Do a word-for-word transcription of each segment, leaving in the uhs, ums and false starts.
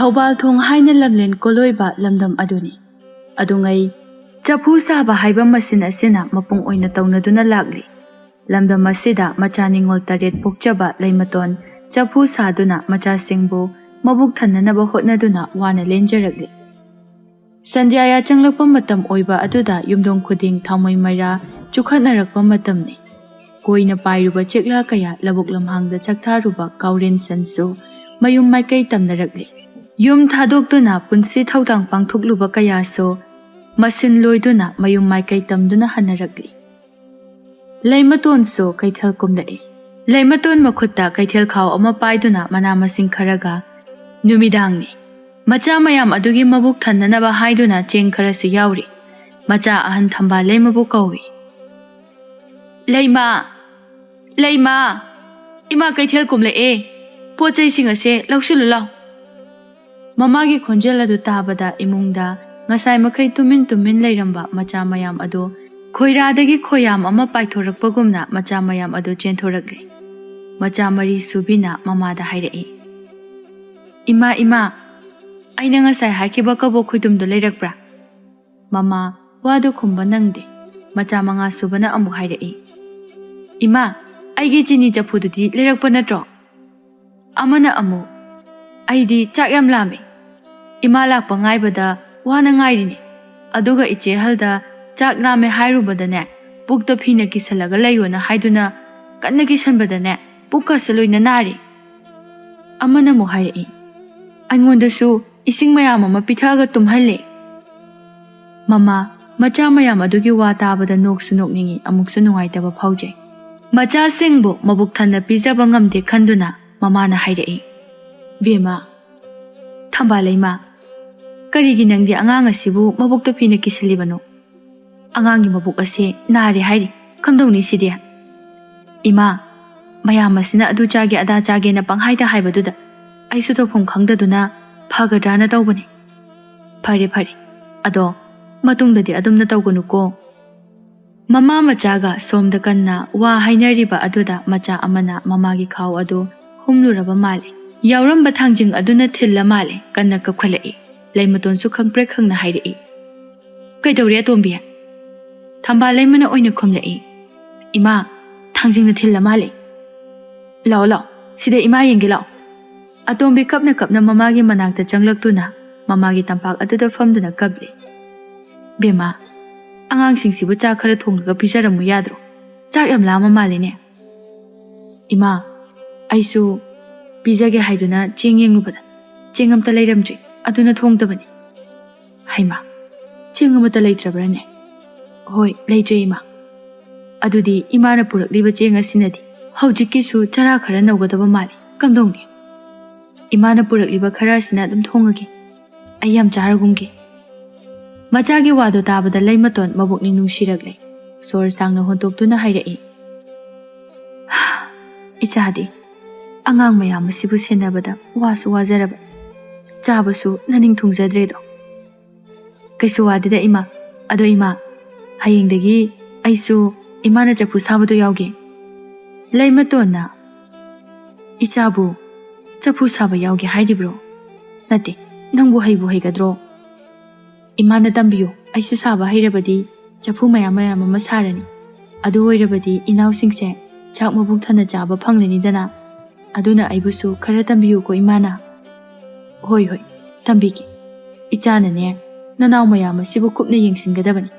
ꯊꯧꯕꯥꯜ ꯊꯣꯡ ꯍꯥꯏꯅ ꯂꯝꯂꯦꯟ ꯀꯣꯜꯂꯣꯏꯕ ꯂꯝꯗꯝ ꯑꯗꯨꯅꯤ꯫ ꯑꯗꯨꯉꯩ ꯆꯐꯨ ꯁꯥꯕ ꯍꯥꯏꯕ ꯃꯁꯤꯟ ꯑꯁꯤꯅ ꯃꯄꯨꯡ ꯑꯣꯏꯅ ꯇꯧꯅꯗꯨꯅ ꯂꯥꯛꯂꯤ꯫ ꯂꯝꯗꯝ ꯑꯁꯤꯗ ꯃꯆꯥ ꯅꯤꯉꯣꯜ ꯇꯔꯦꯠ ꯄꯣꯛꯆꯕ ꯂꯩꯃꯇꯣꯟ ꯆꯐꯨ ꯁꯥꯗꯨꯅ ꯃꯆꯥꯁꯤꯡꯕꯨ ꯃꯕꯨꯛ ꯊꯟꯅꯅꯕ ꯍꯣꯠꯅꯗꯨꯅ ꯋꯥꯅ ꯂꯦꯟꯖꯔꯛꯂꯤ꯫ ꯁꯟꯙ꯭ꯌꯥ ꯌꯥꯆꯪꯂꯛꯄ ꯃꯇꯝ ꯑꯣꯏꯕ ꯑꯗꯨꯗ ꯌꯨꯝꯊꯣꯡ ꯈꯨꯗꯤꯡ ꯊꯥꯎꯃꯩ ꯃꯩꯔꯥ ꯆꯨꯈꯠꯅꯔꯛꯄ ꯃꯇꯝꯅꯤ꯫ ꯀꯣꯏꯅ ꯄꯥꯏꯔꯨꯕ ꯆꯦꯛꯂꯥ ꯀꯌꯥ ꯂꯧꯕꯨꯛ ꯂꯝꯍꯥꯡꯗ ꯆꯥꯛꯊꯥꯔꯨꯕ ꯀꯥꯎꯔꯦꯟ ꯁꯟꯁꯨ ꯃꯌꯨꯝ ꯃꯥꯏꯀꯩ ꯇꯝꯅꯔꯛꯂꯤ꯫ ꯌꯨꯝ ꯊꯥꯗꯣꯛꯇꯨꯅ ꯄꯨꯟꯁꯤ ꯊꯧꯗꯥꯡ ꯄꯥꯡꯊꯣꯛꯂꯨꯕ ꯀꯌꯥꯁꯨ ꯃꯁꯤꯟ ꯂꯣꯏꯗꯨꯅ ꯃꯌꯨꯝ ꯃꯥꯏꯀꯩ ꯇꯝꯗꯨꯅ ꯍꯟꯅꯔꯛꯂꯤ꯫ ꯂꯩꯃꯇꯣꯟꯁꯨ ꯀꯩꯊꯦꯜ ꯀꯨꯝꯂꯛꯏ꯫ ꯂꯩꯃꯇꯣꯟ ꯃꯈꯨꯠꯇ ꯀꯩꯊꯦꯜ ꯈꯥꯎ ꯑꯃ ꯄꯥꯏꯗꯨꯅ ꯃꯅꯥ ꯃꯁꯤꯡ ꯈꯔꯒ ꯅꯨꯃꯤꯗꯥꯡꯅꯤ꯫ ꯃꯆꯥ ꯃꯌꯥꯝ ꯑꯗꯨꯒꯤ ꯃꯕꯨꯛ ꯊꯟꯅꯅꯕ ꯍꯥꯏꯗꯨꯅ ꯆꯦꯡ ꯈꯔꯁꯨ ꯌꯥꯎꯔꯤ꯫ ꯃꯆꯥ ꯑꯍꯟ ꯊꯝꯕꯥꯜ ꯂꯩꯃꯕꯨ ꯀꯧꯏ꯫ "ꯂꯩꯃ! ꯂꯩꯃ! ꯏꯃꯥ ꯀꯩꯊꯦꯜ ꯀꯨꯝꯂꯛꯑꯦ꯫ ꯄꯣꯠ ꯆꯩꯁꯤꯡ ꯑꯁꯦ ꯂꯧꯁꯤꯜꯂꯨ ꯂꯥꯎ꯫" ꯃꯃꯥꯒꯤ ꯈꯣꯟꯖꯦꯜ ꯑꯗꯨ ꯇꯥꯕꯗ ꯏꯃꯨꯡꯗ ꯉꯁꯥꯏ ꯃꯈꯩ ꯇꯨꯃꯤꯟ ꯇꯨꯃꯤꯟ ꯂꯩꯔꯝꯕ ꯃꯆꯥ ꯃꯌꯥꯝ ꯑꯗꯨ ꯈꯣꯏꯔꯥꯗꯒꯤ ꯈꯣꯌꯥꯝ ꯑꯃ ꯄꯥꯏꯊꯣꯔꯛꯄꯒꯨꯝꯅ ꯃꯆꯥ ꯃꯌꯥꯝ ꯑꯗꯨ ꯆꯦꯟꯊꯣꯔꯛꯂꯦ꯫ ꯃꯆꯥ ꯃꯔꯤ ꯁꯨꯕꯤꯅ ꯃꯃꯥꯗ ꯍꯥꯏꯔꯛꯏ, "ꯏꯃꯥ, ꯏꯃꯥ, ꯑꯩꯅ ꯉꯁꯥꯏ ꯍꯥꯏꯈꯤꯕ ꯀꯕꯣꯛ ꯈꯣꯏꯗꯨꯝꯗꯨ ꯂꯩꯔꯛꯄ꯭ꯔꯥ?" ꯃꯃꯥ ꯋꯥꯗꯨ ꯈꯨꯝꯕ ꯅꯪꯗꯦ꯫ ꯃꯆꯥ ꯃꯉꯥ ꯁꯨꯕꯅ ꯑꯃꯨꯛ ꯍꯥꯏꯔꯛꯏ, "ꯏꯃꯥ, ꯑꯩꯒꯤ ꯆꯤꯅꯤ ꯆꯐꯨꯗꯨꯗꯤ ꯂꯩꯔꯛꯄ ꯅꯠꯇ꯭ꯔꯣ?" ꯑꯃꯅ ꯑꯃꯨꯛ, "ꯑꯩꯗꯤ ꯆꯥꯛ ꯌꯥꯝ ꯂꯥꯝꯃꯦ꯫ ꯏꯃꯥ ꯂꯥꯛꯄ ꯉꯥꯏꯕꯗ ꯋꯥꯅ ꯉꯥꯏꯔꯤꯅꯦ꯫ ꯑꯗꯨꯒ ꯏꯆꯦ ꯑꯍꯜꯗ ꯆꯥꯛ ꯂꯥꯝꯃꯦ ꯍꯥꯏꯔꯨꯕꯗꯅꯦ, ꯄꯨꯛꯇ ꯐꯤꯅ ꯀꯤꯁꯜꯂꯒ ꯂꯩꯌꯣꯅ ꯍꯥꯏꯗꯨꯅ ꯀꯟꯅ ꯀꯤꯁꯟꯕꯗꯅꯦ, ꯄꯨꯛꯀꯁꯦ ꯂꯣꯏꯅ ꯅꯥꯔꯦ꯫" ꯑꯃꯅ ꯑꯃꯨꯛ ꯍꯥꯏꯔꯛꯏ, "ꯑꯩꯉꯣꯟꯗꯁꯨ ꯏꯁꯤꯡ ꯃꯌꯥꯝ ꯑꯃ ꯄꯤꯊꯛꯑꯒ ꯇꯨꯝꯍꯜꯂꯦ꯫" ꯃꯃꯥ, ꯃꯆꯥ ꯃꯌꯥꯝ ꯑꯗꯨꯒꯤ ꯋꯥ ꯇꯥꯕꯗ ꯅꯣꯛꯁꯨ ꯅꯣꯛꯅꯤꯡꯏ, ꯑꯃꯨꯛꯁꯨ ꯅꯨꯡꯉꯥꯏꯇꯕ ꯐꯥꯎꯖꯩ꯫ ꯃꯆꯥꯁꯤꯡꯕꯨ ꯃꯕꯨꯛ ꯊꯟꯅ ꯄꯤꯖꯕ ꯉꯝꯗꯦ ꯈꯟꯗꯨꯅ ꯃꯃꯥꯅ ꯍꯥꯏꯔꯛꯏ, "ꯕꯦꯝꯃ, ꯊꯝꯕꯥꯜ ꯂꯩꯃ, ꯀꯔꯤꯒꯤ ꯅꯪꯗꯤ ꯑꯉꯥꯡ ꯑꯁꯤꯕꯨ ꯃꯕꯨꯛꯇ ꯐꯤꯅ ꯀꯤꯁꯤꯜꯂꯤꯕꯅꯣ? ꯑꯉꯥꯡꯒꯤ ꯃꯕꯨꯛ ꯑꯁꯦ ꯅꯥꯔꯦ ꯍꯥꯏꯔꯤ, ꯀꯝꯗꯧꯅꯤ ꯁꯤꯗꯤ?" "ꯏꯃꯥ, ꯃꯌꯥꯝ ꯑꯁꯤꯅ ꯑꯗꯨ ꯆꯥꯒꯦ ꯑꯗꯥ ꯆꯥꯒꯦꯅ ꯄꯪꯍꯥꯏꯗ ꯍꯥꯏꯕꯗꯨꯗ ꯑꯩꯁꯨ ꯇꯧꯐꯝ ꯈꯪꯗꯗꯨꯅ ꯐꯒꯗ꯭ꯔꯥꯅ ꯇꯧꯕꯅꯤ꯫" "ꯐꯔꯦ, ꯐꯔꯦ꯫ ꯑꯗꯣ ꯃꯇꯨꯡꯗꯗꯤ ꯑꯗꯨꯝꯅ ꯇꯧꯒꯅꯨꯀꯣ꯫" ꯃꯃꯥ ꯃꯆꯥꯒ ꯁꯣꯝꯗ ꯀꯟꯅ ꯋꯥ ꯍꯥꯏꯅꯔꯤꯕ ꯑꯗꯨꯗ ꯃꯆꯥ ꯑꯃꯅ ꯃꯃꯥꯒꯤ ꯈꯥꯎ ꯑꯗꯨ ꯍꯨꯝꯂꯨꯔꯕ ꯃꯥꯜꯂꯤ꯫ ꯌꯥꯎꯔꯝꯕ ꯊꯥꯡꯖꯤꯡ ꯑꯗꯨꯅ ꯊꯤꯜꯂ ꯃꯥꯜꯂꯦ ꯀꯟꯅ ꯀꯞꯈꯠꯂꯛꯏ꯫ ꯂꯩꯃꯇꯣꯟꯁꯨ ꯈꯪꯄ꯭ꯔꯦꯛ ꯈꯪꯅ ꯍꯥꯏꯔꯛꯏ, "ꯀꯩꯗꯧꯔꯦ ꯑꯇꯣꯝꯕꯤ?" ꯊꯝꯕꯥꯜ ꯂꯩꯃꯅ ꯑꯣꯏꯅ ꯈꯨꯝꯂꯛꯏ, "ꯏꯃꯥ, ꯊꯥꯡꯖꯤꯡꯅ ꯊꯤꯜꯂ ꯃꯥꯜꯂꯦ꯫ ꯂꯥꯛꯑꯣ ꯂꯥꯛꯑꯣ, ꯁꯤꯗ ꯏꯃꯥ ꯌꯦꯡꯒꯦ ꯂꯥꯛꯑꯣ꯫" ꯑꯇꯣꯝꯕꯤ ꯀꯞꯅ ꯀꯞꯅ ꯃꯃꯥꯒꯤ ꯃꯅꯥꯛꯇ ꯆꯪꯂꯛꯇꯨꯅ ꯃꯃꯥꯒꯤ ꯇꯝꯄꯥꯛ ꯑꯗꯨꯗ ꯐꯝꯗꯨꯅ ꯀꯞꯂꯤ꯫ "ꯕꯦꯝꯃ, ꯑꯉꯥꯡꯁꯤꯡꯁꯤꯕꯨ ꯆꯥꯛ ꯈꯔ ꯊꯣꯡꯂꯒ ꯄꯤꯖꯔꯝꯃꯨ ꯌꯥꯗ꯭ꯔꯣ? ꯆꯥꯛ ꯌꯥꯝ ꯂꯥꯝꯃ ꯃꯥꯜꯂꯦꯅꯦ꯫" "ꯏꯃꯥ, ꯑꯩꯁꯨ ꯄꯤꯖꯒꯦ ꯍꯥꯏꯗꯨꯅ ꯆꯦꯡ ꯌꯦꯡꯂꯨꯕꯗ ꯆꯦꯡ ꯑꯝꯇ ꯂꯩꯔꯝꯗ꯭ꯔꯦ, ꯑꯗꯨꯅ ꯊꯣꯡꯗꯕꯅꯤ꯫" "ꯍꯩꯃꯥ, ꯆꯦꯡ ꯑꯃꯠꯇ ꯂꯩꯇ꯭ꯔꯕ꯭ꯔꯥꯅꯦ?" "ꯍꯣꯏ, ꯂꯩꯇ꯭ꯔꯦ ꯏꯃꯥ꯫" "ꯑꯗꯨꯗꯤ ꯏꯃꯥꯅ ꯄꯨꯔꯛꯂꯤꯕ ꯆꯦꯡ ꯑꯁꯤꯅꯗꯤ ꯍꯧꯖꯤꯛꯀꯤꯁꯨ ꯆꯔꯥ ꯈꯔ ꯅꯧꯒꯗꯕ ꯃꯥꯜꯂꯤ꯫ ꯀꯝꯗꯧꯅꯤ? ꯏꯃꯥꯅ ꯄꯨꯔꯛꯂꯤꯕ ꯈꯔ ꯑꯁꯤꯅ ꯑꯗꯨꯝ ꯊꯣꯡꯉꯒꯦ꯫ ꯑꯩ ꯌꯥꯝ ꯆꯥꯔꯒꯨꯝꯒꯦ꯫" ꯃꯆꯥꯒꯤ ꯋꯥꯗꯣ ꯇꯥꯕꯗ ꯂꯩꯃꯇꯣꯟ ꯃꯕꯨꯛꯅꯤꯡ ꯅꯨꯡꯁꯤꯔꯛꯂꯦ꯫ ꯁꯣꯔ ꯁꯥꯡꯅ ꯍꯣꯟꯇꯣꯛꯇꯨꯅ ꯍꯥꯏꯔꯛꯏ, "ꯏꯆꯥꯗꯤ ꯑꯉꯥꯡ ꯃꯌꯥꯝ ꯑꯁꯤꯕꯨ ꯁꯦꯟꯅꯕꯗ ꯋꯥꯁꯨ ꯋꯥꯖꯔꯕ, ꯆꯥꯕꯁꯨ ꯅꯅꯤꯡ ꯊꯨꯡꯖꯗ꯭ꯔꯦꯗꯣ꯫" "ꯀꯩꯁꯨ ꯋꯥꯗꯦꯗ ꯏꯃꯥ꯫ ꯑꯗꯣ ꯏꯃꯥ, ꯍꯌꯦꯡꯗꯒꯤ ꯑꯩꯁꯨ ꯏꯃꯥꯅ ꯆꯐꯨ ꯁꯥꯕꯗꯣ ꯌꯥꯎꯒꯦ꯫" ꯂꯩꯃꯇꯣꯟꯅ, "ꯏꯆꯥꯕꯨ ꯆꯐꯨ ꯁꯥꯕ ꯌꯥꯎꯒꯦ ꯍꯥꯏꯔꯤꯕ꯭ꯔꯣ? ꯅꯠꯇꯦ, ꯅꯪꯕꯨ ꯍꯩꯕꯨ ꯍꯩꯒꯗ꯭ꯔꯣ?" "ꯏꯃꯥꯅ ꯇꯝꯕꯤꯌꯨ, ꯑꯩꯁꯨ ꯁꯥꯕ ꯍꯩꯔꯕꯗꯤ ꯆꯐꯨ ꯃꯌꯥꯝ ꯃꯌꯥꯝ ꯑꯃ ꯁꯥꯔꯅꯤ꯫ ꯑꯗꯨ ꯑꯣꯏꯔꯕꯗꯤ ꯏꯅꯥꯎꯁꯤꯡꯁꯦ ꯆꯥꯛ ꯃꯕꯨꯛ ꯊꯟꯅ ꯆꯥꯕ ꯐꯪꯂꯅꯤꯗꯅ꯫ ꯑꯗꯨꯅ ꯑꯩꯕꯨꯁꯨ ꯈꯔ ꯇꯝꯕꯤꯌꯨꯀꯣ ꯏꯃꯥꯅ꯫" "ꯍꯣꯏ ꯍꯣꯏ, ꯇꯝꯕꯤꯒꯦ꯫ ꯏꯆꯥꯅꯅꯦ, ꯅꯅꯥꯎ ꯃꯌꯥꯝ ꯑꯁꯤꯕꯨ ꯀꯨꯞꯅ ꯌꯦꯡꯁꯤꯟꯒꯗꯕꯅꯤ꯫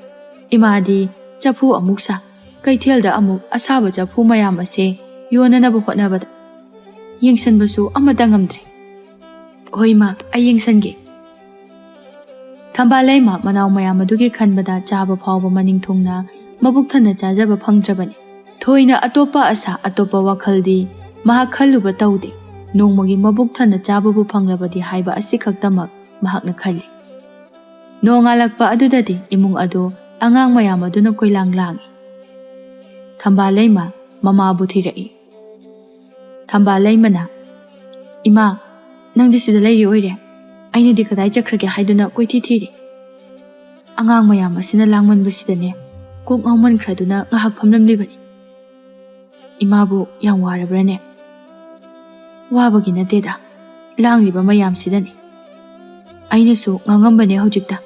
ꯏꯃꯥꯗꯤ ꯆꯐꯨ ꯑꯃꯨꯛ ꯁꯥ, ꯀꯩꯊꯦꯜꯗ ꯑꯃꯨꯛ ꯑꯁꯥꯕ ꯆꯐꯨ ꯃꯌꯥꯝ ꯑꯁꯦ ꯌꯣꯟꯅꯅꯕ ꯍꯣꯠꯅꯕꯗ ꯌꯦꯡꯁꯤꯟꯕꯁꯨ ꯑꯃꯠꯇ ꯉꯝꯗ꯭ꯔꯦ꯫" "ꯍꯣꯏ ꯏꯃꯥ, ꯑꯩ ꯌꯦꯡꯁꯤꯟꯒꯦ꯫" ꯊꯝꯕꯥꯜ ꯂꯩꯃ ꯃꯅꯥꯎ ꯃꯌꯥꯝ ꯑꯗꯨꯒꯤ ꯈꯟꯕꯗ ꯆꯥꯕ ꯐꯥꯎꯕ ꯃꯅꯤꯡ ꯊꯨꯡꯅ ꯃꯕꯨꯛ ꯊꯟꯅ ꯆꯥꯖꯕ ꯐꯪꯗ꯭ꯔꯕꯅꯤ꯫ ꯊꯣꯏꯅ ꯑꯇꯣꯞꯄ ꯑꯁꯥ, ꯑꯇꯣꯞꯄ ꯋꯥꯈꯜꯗꯤ ꯃꯍꯥꯛ ꯈꯜꯂꯨꯕ ꯇꯧꯗꯦ꯫ ꯅꯣꯡꯃꯒꯤ ꯃꯕꯨꯛ ꯊꯟꯅ ꯆꯥꯕꯕꯨ ꯐꯪꯂꯕꯗꯤ ꯍꯥꯏꯕ ꯑꯁꯤꯈꯛꯇꯃꯛ ꯃꯍꯥꯛꯅ ꯈꯜꯂꯤ꯫ ꯅꯣꯡꯉꯥꯜꯂꯛꯄ ꯑꯗꯨꯗꯗꯤ ꯏꯃꯨꯡ ꯑꯗꯨ ꯑꯉꯥꯡ ꯃꯌꯥꯝ ꯑꯗꯨꯅ ꯀꯣꯏꯂꯥꯡ ꯂꯥꯡꯏ꯫ ꯊꯝꯕꯥꯜ ꯂꯩꯃ ꯃꯃꯥꯕꯨ ꯊꯤꯔꯛꯏ꯫ ꯊꯝꯕꯥꯜ ꯂꯩꯃꯅ, "ꯏꯃꯥ, ꯅꯪꯗꯤ ꯁꯤꯗ ꯂꯩꯔꯤ ꯑꯣꯏꯔꯦ꯫ ꯑꯩꯅꯗꯤ ꯀꯗꯥꯏ ꯆꯠꯈ꯭ꯔꯒꯦ ꯍꯥꯏꯗꯨꯅ ꯀꯣꯏꯊꯤ ꯊꯤꯔꯤ꯫ ꯑꯉꯥꯡ ꯃꯌꯥꯝ ꯑꯁꯤꯅ ꯂꯥꯡꯃꯟꯕꯁꯤꯗꯅꯦ, ꯀꯣꯛ ꯉꯥꯎꯃꯟꯈ꯭ꯔꯗꯨꯅ ꯉꯥꯏꯍꯥꯛ ꯐꯝꯂꯝꯂꯤꯕꯅꯤ꯫ ꯏꯃꯥꯕꯨ ꯌꯥꯝ ꯋꯥꯔꯕ꯭ꯔꯥꯅꯦ?" "ꯋꯥꯕꯒꯤ ꯅꯠꯇꯦꯗ, ꯂꯥꯡꯂꯤꯕ ꯃꯌꯥꯝꯁꯤꯗꯅꯤ꯫ ꯑꯩꯅꯁꯨ ꯉꯥꯡꯉꯝꯕꯅꯦ ꯍꯧꯖꯤꯛꯇ꯫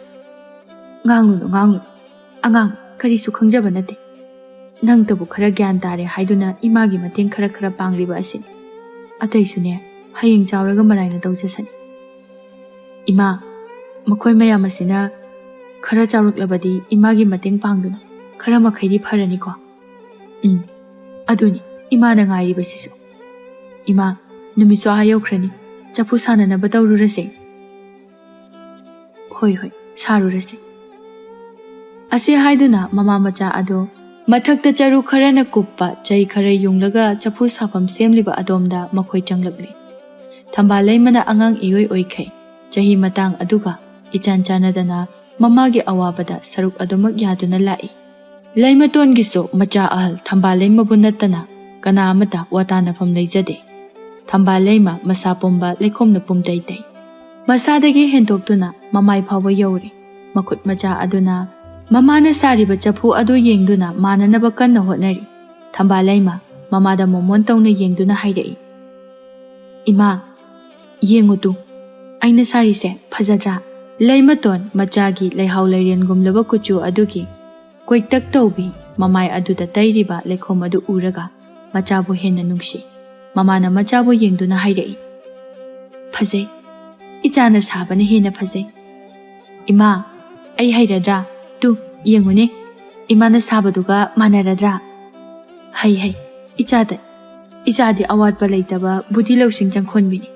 ꯉꯥꯡꯂꯨꯅꯨ, ꯉꯥꯡꯂꯨꯅꯨ꯫ ꯑꯉꯥꯡ, ꯀꯔꯤꯁꯨ ꯈꯪꯖꯕ ꯅꯠꯇꯦ꯫ ꯅꯪꯇꯕꯨ ꯈꯔ ꯒ꯭ꯌꯥꯟ ꯇꯥꯔꯦ ꯍꯥꯏꯗꯨꯅ ꯏꯃꯥꯒꯤ ꯃꯇꯦꯡ ꯈꯔ ꯈꯔ ꯄꯥꯡꯂꯤꯕ ꯑꯁꯤꯅꯤ꯫ ꯑꯇꯩꯁꯨꯅꯦ, ꯍꯌꯦꯡ ꯆꯥꯎꯔꯒ ꯃꯔꯥꯏꯅ ꯇꯧꯖꯁꯅꯤ꯫ ꯏꯃꯥ, ꯃꯈꯣꯏ ꯃꯌꯥꯝ ꯑꯁꯤꯅ ꯈꯔ ꯆꯥꯎꯔꯛꯂꯕꯗꯤ ꯏꯃꯥꯒꯤ ꯃꯇꯦꯡ ꯄꯥꯡꯗꯨꯅ ꯈꯔ ꯃꯈꯩꯗꯤ ꯐꯔꯅꯤꯀꯣ?" "ꯎꯝ, ꯑꯗꯨꯅꯤ ꯏꯃꯥꯅ ꯉꯥꯏꯔꯤꯕꯁꯤꯁꯨ꯫ ꯏꯃꯥ, ꯅꯨꯃꯤꯠꯁꯨ ꯑꯥ ꯌꯧꯈ꯭ꯔꯅꯤ꯫ ꯆꯐꯨ ꯁꯥꯅꯅꯕ ꯇꯧꯔꯨꯔꯁꯦ꯫" "ꯍꯣꯏ, ꯍꯣꯏ, ꯁꯥꯔꯨꯔꯁꯤ꯫" ꯑꯁꯤ ꯍꯥꯏꯗꯨꯅ ꯃꯃꯥ ꯃꯆꯥ ꯑꯗꯣ ꯃꯊꯛꯇ ꯆꯔꯨ ꯈꯔꯅ ꯀꯨꯞꯄ ꯆꯩ ꯈꯔ ꯌꯨꯡꯂꯒ ꯆꯐꯨ ꯁꯥꯐꯝ ꯁꯦꯝꯂꯤꯕ ꯑꯗꯣꯝꯗ ꯃꯈꯣꯏ ꯆꯪꯂꯛꯂꯤ꯫ ꯊꯝꯕꯥꯜ ꯂꯩꯃꯅ ꯑꯉꯥꯡ ꯏꯑꯣꯏ ꯑꯣꯏꯈꯩ꯫ ꯆꯍꯤ ꯃꯇꯥꯡ ꯑꯗꯨꯒ ꯏꯆꯥꯟ ꯆꯥꯟꯅꯗꯅ ꯃꯃꯥꯒꯤ ꯑꯋꯥꯕꯗ ꯁꯔꯨꯛ ꯑꯗꯨꯃꯛ ꯌꯥꯗꯨꯅ ꯂꯥꯛꯏ꯫ ꯂꯩꯃꯇꯣꯟꯒꯤꯁꯨ ꯃꯆꯥ ꯑꯍꯜ ꯊꯝꯕꯥꯜ ꯂꯩꯃꯕꯨ ꯅꯠꯇꯅ ꯀꯅꯥ ꯑꯃꯠꯇ ꯋꯥ ꯇꯥꯅꯐꯝ ꯂꯩꯖꯗꯦ꯫ ꯊꯝꯕꯥꯜ ꯂꯩꯃ ꯃꯁꯥ ꯄꯨꯝꯕ ꯂꯩꯈꯣꯝꯅ ꯄꯨꯝꯇꯩ ꯇꯩ꯫ ꯃꯁꯥꯗꯒꯤ ꯍꯦꯟꯗꯣꯛꯇꯨꯅ ꯃꯃꯥꯏ ꯐꯥꯎꯕ ꯌꯧꯔꯦ꯫ ꯃꯈꯨꯠ ꯃꯆꯥ ꯑꯗꯨꯅ ꯃꯃꯥꯅ ꯁꯥꯔꯤꯕ ꯆꯐꯨ ꯑꯗꯨ ꯌꯦꯡꯗꯨꯅ ꯃꯥꯟꯅꯅꯕ ꯀꯟꯅ ꯍꯣꯠꯅꯔꯤ꯫ ꯊꯝꯕꯥꯜ ꯂꯩꯃ ꯃꯃꯥꯗ ꯃꯣꯃꯣꯟ ꯇꯧꯅ ꯌꯦꯡꯗꯨꯅ ꯍꯥꯏꯔꯛꯏ, "ꯏꯃꯥ, ꯌꯦꯡꯉꯨ ꯇꯨ, ꯑꯩꯅ ꯁꯥꯔꯤꯁꯦ ꯐꯖꯗ꯭ꯔꯥ?" ꯂꯩꯃꯇꯣꯟ ꯃꯆꯥꯒꯤ ꯂꯩꯍꯥꯎ ꯂꯩꯔꯦꯟꯒꯨꯝꯂꯕ ꯀꯨꯆꯨ ꯑꯗꯨꯒꯤ ꯀꯣꯏꯇꯛ ꯇꯧꯕꯤ ꯃꯃꯥꯏ ꯑꯗꯨꯗ ꯇꯩꯔꯤꯕ ꯂꯩꯈꯣꯝ ꯑꯗꯨ ꯎꯔꯒ ꯃꯆꯥꯕꯨ ꯍꯦꯟꯅ ꯅꯨꯡꯁꯤ꯫ ꯃꯃꯥꯅ ꯃꯆꯥꯕꯨ ꯌꯦꯡꯗꯨꯅ ꯍꯥꯏꯔꯛꯏ, "ꯐꯖꯩ꯫ ꯏꯆꯥꯅ ꯁꯥꯕꯅ ꯍꯦꯟꯅ ꯐꯖꯩ꯫ ꯏꯃꯥ, ꯑꯩ ꯍꯩꯔꯗ꯭ꯔꯥ? ꯇꯨ, ꯌꯦꯡꯉꯨꯅꯦ꯫ ꯏꯃꯥꯅ ꯁꯥꯕꯗꯨꯒ ꯃꯥꯟꯅꯔꯗ꯭ꯔꯥ?" "ꯍꯩ, ꯍꯩ꯫ ꯏꯆꯥꯗ, ꯏꯆꯥꯗꯤ ꯑꯋꯥꯠꯄ ꯂꯩꯇꯕ ꯕꯨꯙꯤ ꯂꯧꯁꯤꯡ ꯆꯪꯈꯣꯟꯕꯤꯅꯤ꯫"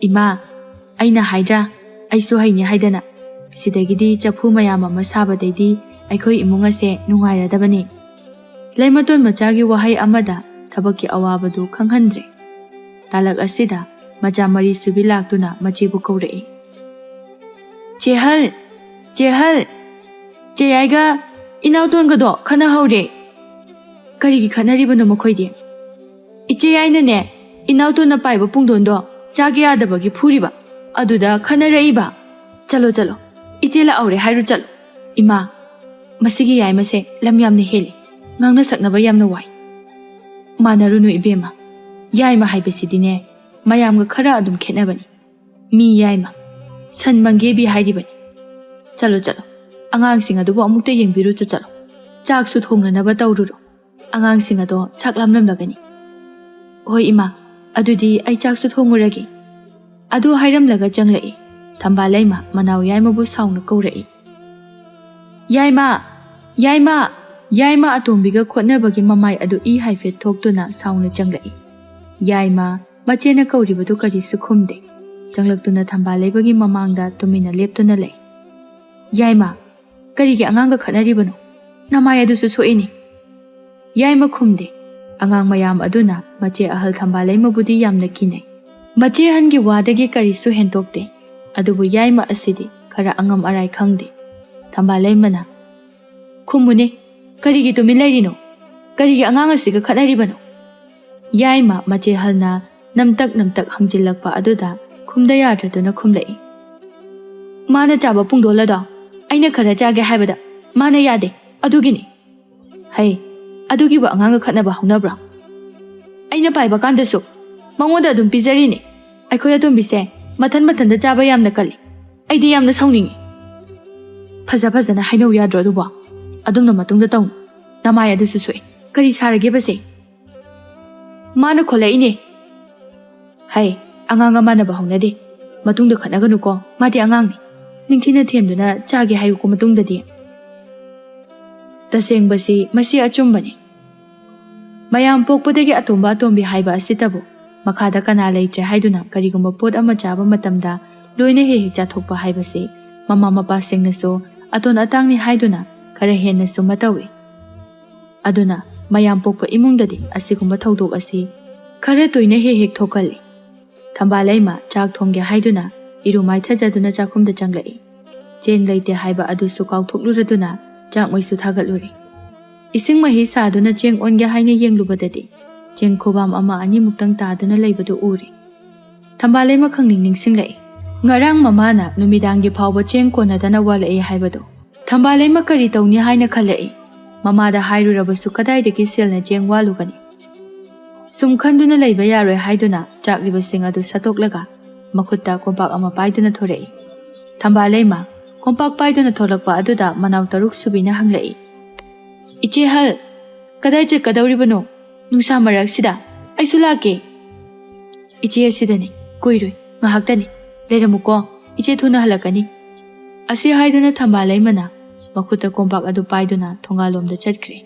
"ꯏꯃꯥ, ꯑꯩꯅ ꯍꯥꯏꯗ꯭ꯔꯥ, ꯑꯩꯁꯨ ꯍꯩꯅꯤ ꯍꯥꯏꯗꯅ꯫ ꯁꯤꯗꯒꯤꯗꯤ ꯆꯐꯨ ꯃꯌꯥꯝ ꯑꯃ ꯁꯥꯕꯗꯩꯗꯤ ꯑꯩꯈꯣꯏ ꯏꯃꯨꯡ ꯑꯁꯦ ꯅꯨꯡꯉꯥꯏꯔꯗꯕꯅꯤ꯫" ꯂꯩꯃꯇꯣꯟ ꯃꯆꯥꯒꯤ ꯋꯥꯍꯩ ꯑꯃꯗ ꯊꯕꯛꯀꯤ ꯑꯋꯥꯕꯗꯨ ꯈꯪꯍꯟꯗ꯭ꯔꯦ꯫ ꯇꯥꯂꯛ ꯑꯁꯤꯗ ꯃꯆꯥ ꯃꯔꯤ ꯁꯨꯕꯤ ꯂꯥꯛꯇꯨꯅ ꯃꯆꯦꯕꯨ ꯀꯧꯔꯛꯏ꯫ "ꯆꯦꯍꯜ, ꯆꯦꯍꯜ, ꯆꯦꯌꯥꯏꯒ ꯏꯅꯥꯎꯇꯣꯟꯒꯗꯣ ꯈꯠꯅꯍꯧꯔꯦ꯫" "ꯀꯔꯤꯒꯤ ꯈꯠꯅꯔꯤꯕꯅꯣ ꯃꯈꯣꯏꯗꯤ?" "ꯏꯆꯦ ꯌꯥꯏꯅꯅꯦ, ꯏꯅꯥꯎꯇꯣꯟꯅ ꯄꯥꯏꯕ ꯄꯨꯡꯗꯣꯟꯗꯣ ꯆꯥꯒꯦ ꯌꯥꯗꯕꯒꯤ ꯐꯨꯔꯤꯕ, ꯑꯗꯨꯗ ꯈꯠꯅꯔꯛꯏꯕ꯫" "ꯆꯠꯂꯣ, ꯆꯠꯂꯣ, ꯏꯆꯦ ꯂꯥꯛꯍꯧꯔꯦ ꯍꯥꯏꯔꯨ ꯆꯠꯂꯣ꯫" "ꯏꯃꯥ, ꯃꯁꯤꯒꯤ ꯌꯥꯏꯃꯁꯦ ꯂꯝ ꯌꯥꯝꯅ ꯍꯦꯜꯂꯤ, ꯉꯥꯡꯅ ꯁꯛꯅꯕ ꯌꯥꯝꯅ ꯋꯥꯏ꯫" "ꯃꯥꯟꯅꯔꯨꯅꯨ ꯏꯕꯦꯝꯃ, ꯌꯥꯏꯃ ꯍꯥꯏꯕꯁꯤꯗꯤꯅꯦ, ꯃꯌꯥꯝꯒ ꯈꯔ ꯑꯗꯨꯝ ꯈꯦꯠꯅꯕꯅꯤ꯫ ꯃꯤ ꯌꯥꯏꯃ, ꯁꯟ ꯃꯪꯒꯦꯕꯤ ꯍꯥꯏꯔꯤꯕꯅꯤ꯫ ꯆꯠꯂꯣ, ꯆꯠꯂꯣ, ꯑꯉꯥꯡꯁꯤꯡ ꯑꯗꯨꯕꯨ ꯑꯃꯨꯛꯇ ꯌꯦꯡꯕꯤꯔꯨꯆꯣ, ꯆꯠꯂꯣ꯫ ꯆꯥꯛꯁꯨ ꯊꯣꯡꯅꯅꯕ ꯇꯧꯔꯨꯔꯣ꯫ ꯑꯉꯥꯡꯁꯤꯡ ꯑꯗꯣ ꯆꯥꯛ ꯂꯥꯝꯂꯝꯂꯒꯅꯤ꯫ ꯍꯣꯏ ꯏꯃꯥ, ꯑꯗꯨꯗꯤ ꯑꯩ ꯆꯥꯛꯁꯨ ꯊꯣꯡꯉꯨꯔꯒꯦ꯫ ꯑꯗꯨ ꯍꯥꯏꯔꯝꯂꯒ ꯆꯪꯂꯛꯏ꯫ ꯊꯝꯕꯥꯜ ꯂꯩꯃ ꯃꯅꯥꯎ ꯌꯥꯏꯃꯕꯨ ꯁꯥꯎꯅ ꯀꯧꯔꯛꯏ꯫ "ꯌꯥꯏꯃ! ꯌꯥꯏꯃ!" ꯌꯥꯏꯃ ꯑꯇꯣꯝꯕꯤꯒ ꯈꯣꯠꯅꯕꯒꯤ ꯃꯃꯥꯏ ꯑꯗꯨ ꯏ ꯍꯥꯏꯐꯦꯠ ꯊꯣꯛꯇꯨꯅ ꯁꯥꯎꯅ ꯆꯪꯂꯛꯏ꯫ ꯌꯥꯏꯃ ꯃꯆꯦꯅ ꯀꯧꯔꯤꯕꯗꯨ ꯀꯔꯤꯁꯨ ꯈꯨꯝꯗꯦ꯫ ꯆꯪꯂꯛꯇꯨꯅ ꯊꯝꯕꯥꯜ ꯂꯩꯃꯒꯤ ꯃꯃꯥꯡꯗ ꯇꯨꯃꯤꯟꯅ ꯂꯦꯞꯇꯨꯅ ꯂꯩ꯫ "ꯌꯥꯏꯃ, ꯀꯔꯤꯒꯤ ꯑꯉꯥꯡꯒ ꯈꯠꯅꯔꯤꯕꯅꯣ? ꯅꯃꯥꯏ ꯑꯗꯨꯁꯨ ꯁꯣꯛꯏꯅꯤ!" ꯌꯥꯏꯃ ꯈꯨꯝꯗꯦ꯫ ꯑꯉꯥꯡ ꯃꯌꯥꯝ ꯑꯗꯨꯅ ꯃꯆꯦ ꯑꯍꯜ ꯊꯝꯕꯥꯜ ꯂꯩꯃꯕꯨꯗꯤ ꯌꯥꯝꯅ ꯀꯤꯅꯩ꯫ ꯃꯆꯦ ꯑꯍꯟꯒꯤ ꯋꯥꯗꯒꯤ ꯀꯔꯤꯁꯨ ꯍꯦꯟꯗꯣꯛꯇꯦ꯫ ꯑꯗꯨꯕꯨ ꯌꯥꯏꯃ ꯑꯁꯤꯗꯤ ꯈꯔ ꯑꯉꯝ ꯑꯔꯥꯏ ꯈꯪꯗꯦ꯫ ꯊꯝꯕꯥꯜ ꯂꯩꯃꯅ, "ꯈꯨꯝꯃꯨꯅꯦ, ꯀꯔꯤꯒꯤ ꯇꯨꯃꯤꯟ ꯂꯩꯔꯤꯅꯣ? ꯀꯔꯤꯒꯤ ꯑꯉꯥꯡ ꯑꯁꯤꯒ ꯈꯠꯅꯔꯤꯕꯅꯣ?" ꯌꯥꯏꯃ ꯃꯆꯦ ꯑꯍꯜꯅ ꯅꯝꯇꯛ ꯅꯝꯇꯛ ꯍꯪꯖꯤꯜꯂꯛꯄ ꯑꯗꯨꯗ ꯈꯨꯝꯗ ꯌꯥꯗ꯭ꯔꯗꯨꯅ ꯈꯨꯝꯂꯛꯏ꯫ "ꯃꯥꯅ ꯆꯥꯕ ꯄꯨꯡꯗꯣꯜ ꯑꯗꯣ ꯑꯩꯅ ꯈꯔ ꯆꯥꯒꯦ ꯍꯥꯏꯕꯗ ꯃꯥꯅ ꯌꯥꯗꯦ, ꯑꯗꯨꯒꯤꯅꯤ꯫ ꯍꯩ, ꯑꯗꯨꯒꯤꯕꯨ ꯑꯉꯥꯡꯒ ꯈꯠꯅꯕ ꯍꯧꯅꯕ꯭ꯔꯣ? ꯑꯩꯅ ꯄꯥꯏꯕ ꯀꯥꯟꯗꯁꯨ ꯃꯉꯣꯟꯗ ꯑꯗꯨꯝ ꯄꯤꯖꯔꯤꯅꯦ꯫ ꯑꯩꯈꯣꯏ ꯑꯇꯣꯝꯕꯤꯁꯦ ꯃꯊꯟ ꯃꯊꯟꯇ ꯆꯥꯕ ꯌꯥꯝꯅ ꯀꯜꯂꯤ꯫ ꯑꯩꯗꯤ ꯌꯥꯝꯅ ꯁꯥꯎꯅꯤꯡꯉꯤ꯫" "ꯐꯖ ꯐꯖꯅ ꯍꯥꯏꯅꯧ ꯌꯥꯗ꯭ꯔꯣ ꯑꯗꯨꯕꯣ? ꯑꯗꯨꯝꯅ ꯃꯇꯨꯡꯗ ꯇꯧꯅꯨ꯫ ꯅꯃꯥꯏ ꯑꯗꯨꯁꯨ ꯁꯣꯛꯑꯦ꯫ ꯀꯔꯤ ꯁꯥꯔꯒꯦꯕꯁꯦ?" "ꯃꯥꯅ ꯈꯣꯠꯂꯛꯏꯅꯦ꯫" "ꯍꯩ, ꯑꯉꯥꯡ ꯑꯃꯥꯟꯅꯕ ꯍꯧꯅꯗꯦ꯫ ꯃꯇꯨꯡꯗ ꯈꯠꯅꯒꯅꯨꯀꯣ, ꯃꯥꯗꯤ ꯑꯉꯥꯡꯅꯤ꯫ ꯅꯤꯡꯊꯤꯅ ꯊꯦꯝꯗꯨꯅ ꯆꯥꯒꯦ ꯍꯥꯏꯌꯨꯀꯣ ꯃꯇꯨꯡꯗꯗꯤ꯫" ꯇꯁꯦꯡꯕꯁꯤ ꯃꯁꯤ ꯑꯆꯨꯝꯕꯅꯤ꯫ ꯃꯌꯥꯝ ꯄꯣꯛꯄꯗꯒꯤ ꯑꯇꯣꯝꯕ ꯑꯇꯣꯝꯕꯤ ꯍꯥꯏꯕ ꯑꯁꯤꯇꯕꯨ ꯃꯈꯥꯗ ꯀꯅꯥ ꯂꯩꯇ꯭ꯔꯦ ꯍꯥꯏꯗꯨꯅ ꯀꯔꯤꯒꯨꯝꯕ ꯄꯣꯠ ꯑꯃ ꯆꯥꯕ ꯃꯇꯝꯗ ꯂꯣꯏꯅ ꯍꯦꯛ ꯍꯦꯛ ꯆꯥꯊꯣꯛꯄ ꯍꯥꯏꯕꯁꯤ ꯃꯃꯥ ꯃꯄꯥꯁꯤꯡꯅꯁꯨ ꯑꯇꯣꯟ ꯑꯇꯥꯡꯅꯤ ꯍꯥꯏꯗꯨꯅ ꯈꯔ ꯍꯦꯟꯅ ꯁꯨꯝꯕ ꯇꯧꯏ꯫ ꯑꯗꯨꯅ ꯃꯌꯥꯝ ꯄꯣꯛꯄ ꯏꯃꯨꯡꯗꯗꯤ ꯑꯁꯤꯒꯨꯝꯕ ꯊꯧꯗꯣꯛ ꯑꯁꯤ ꯈꯔ ꯇꯣꯏꯅ ꯍꯦꯛ ꯍꯦꯛ ꯊꯣꯛꯀꯜꯂꯤ꯫ ꯊꯝꯕꯥꯜ ꯂꯩꯃ ꯆꯥꯛ ꯊꯣꯡꯒꯦ ꯍꯥꯏꯗꯨꯅ ꯏꯔꯨ ꯃꯥꯏꯊꯖꯗꯨꯅ ꯆꯥꯛꯈꯨꯝꯗ ꯆꯪꯂꯛꯏ꯫ ꯆꯦꯡ ꯂꯩꯇꯦ ꯍꯥꯏꯕ ꯑꯗꯨꯁꯨ ꯀꯥꯎꯊꯣꯛꯂꯨꯔꯗꯨꯅ ꯆꯥꯛ ꯃꯩꯁꯨ ꯊꯥꯒꯠꯂꯨꯔꯦ꯫ ꯏꯁꯤꯡ ꯃꯍꯤ ꯁꯥꯗꯨꯅ ꯆꯦꯡ ꯑꯣꯟꯒꯦ ꯍꯥꯏꯅ ꯌꯦꯡꯂꯨꯕꯗꯗꯤ ꯆꯦꯡ ꯈꯨꯕꯥꯝ ꯑꯃ ꯑꯅꯤꯃꯨꯛꯇꯪ ꯇꯥꯗꯨꯅ ꯂꯩꯕꯗꯨ ꯎꯔꯦ꯫ ꯊꯝꯕꯥꯜ ꯂꯩꯃ ꯈꯪꯅꯤꯡ ꯅꯤꯡꯁꯤꯡꯂꯛꯏ꯫ ꯉꯔꯥꯡ ꯃꯃꯥꯅ ꯅꯨꯃꯤꯗꯥꯡꯒꯤ ꯐꯥꯎꯕ ꯆꯦꯡ ꯀꯣꯟꯅꯗꯅ ꯋꯥꯠꯂꯛꯏ ꯍꯥꯏꯕꯗꯨ꯫ ꯊꯝꯕꯥꯜ ꯂꯩꯃ ꯀꯔꯤ ꯇꯧꯅꯤ ꯍꯥꯏꯅ ꯈꯜꯂꯛꯏ꯫ ꯃꯃꯥꯗ ꯍꯥꯏꯔꯨꯔꯕꯁꯨ ꯀꯗꯥꯏꯗꯒꯤ ꯁꯦꯜꯅ ꯆꯦꯡ ꯋꯥꯠꯂꯨꯒꯅꯤ? ꯁꯨꯝ ꯈꯟꯗꯨꯅ ꯂꯩꯕ ꯌꯥꯔꯣꯏ ꯍꯥꯏꯗꯨꯅ ꯆꯥꯛꯂꯤꯕꯁꯤꯡ ꯑꯗꯨ ꯁꯠꯇꯣꯛꯂꯒ ꯃꯈꯨꯠꯇ ꯀꯣꯝꯄꯥꯛ ꯑꯃ ꯄꯥꯏꯗꯨꯅ ꯊꯣꯔꯛꯏ꯫ ꯊꯝꯕꯥꯜ ꯂꯩꯃ ꯀꯣꯝꯄꯥꯛ ꯄꯥꯏꯗꯨꯅ ꯊꯣꯛꯂꯛꯄ ꯑꯗꯨꯗ ꯃꯅꯥꯎ ꯇꯔꯨꯛ ꯁꯨꯕꯤꯅ ꯍꯪꯂꯛꯏ, "ꯏꯆꯦ ꯍꯜ, ꯀꯗꯥꯏ ꯆꯠꯀꯗꯧꯔꯤꯕꯅꯣ? ꯅꯨꯡꯁꯥ ꯃꯔꯛꯁꯤꯗ? ꯑꯩꯁꯨ ꯂꯥꯛꯀꯦ꯫" "ꯏꯆꯦ ꯑꯁꯤꯗꯅꯤ, ꯀꯨꯏꯔꯣꯏ, ꯉꯥꯏꯍꯥꯛꯇꯅꯤ, ꯂꯩꯔꯝꯃꯨꯀꯣ, ꯏꯆꯦ ꯊꯨꯅ ꯍꯜꯂꯛꯀꯅꯤ꯫" ꯑꯁꯤ ꯍꯥꯏꯗꯨꯅ ꯊꯝꯕꯥꯜ ꯂꯩꯃꯅ ꯃꯈꯨꯠꯇ ꯀꯣꯝꯄꯥꯛ ꯑꯗꯨ ꯄꯥꯏꯗꯨꯅ ꯊꯣꯡꯒꯥꯜꯂꯣꯝꯗ ꯆꯠꯈ꯭ꯔꯦ꯫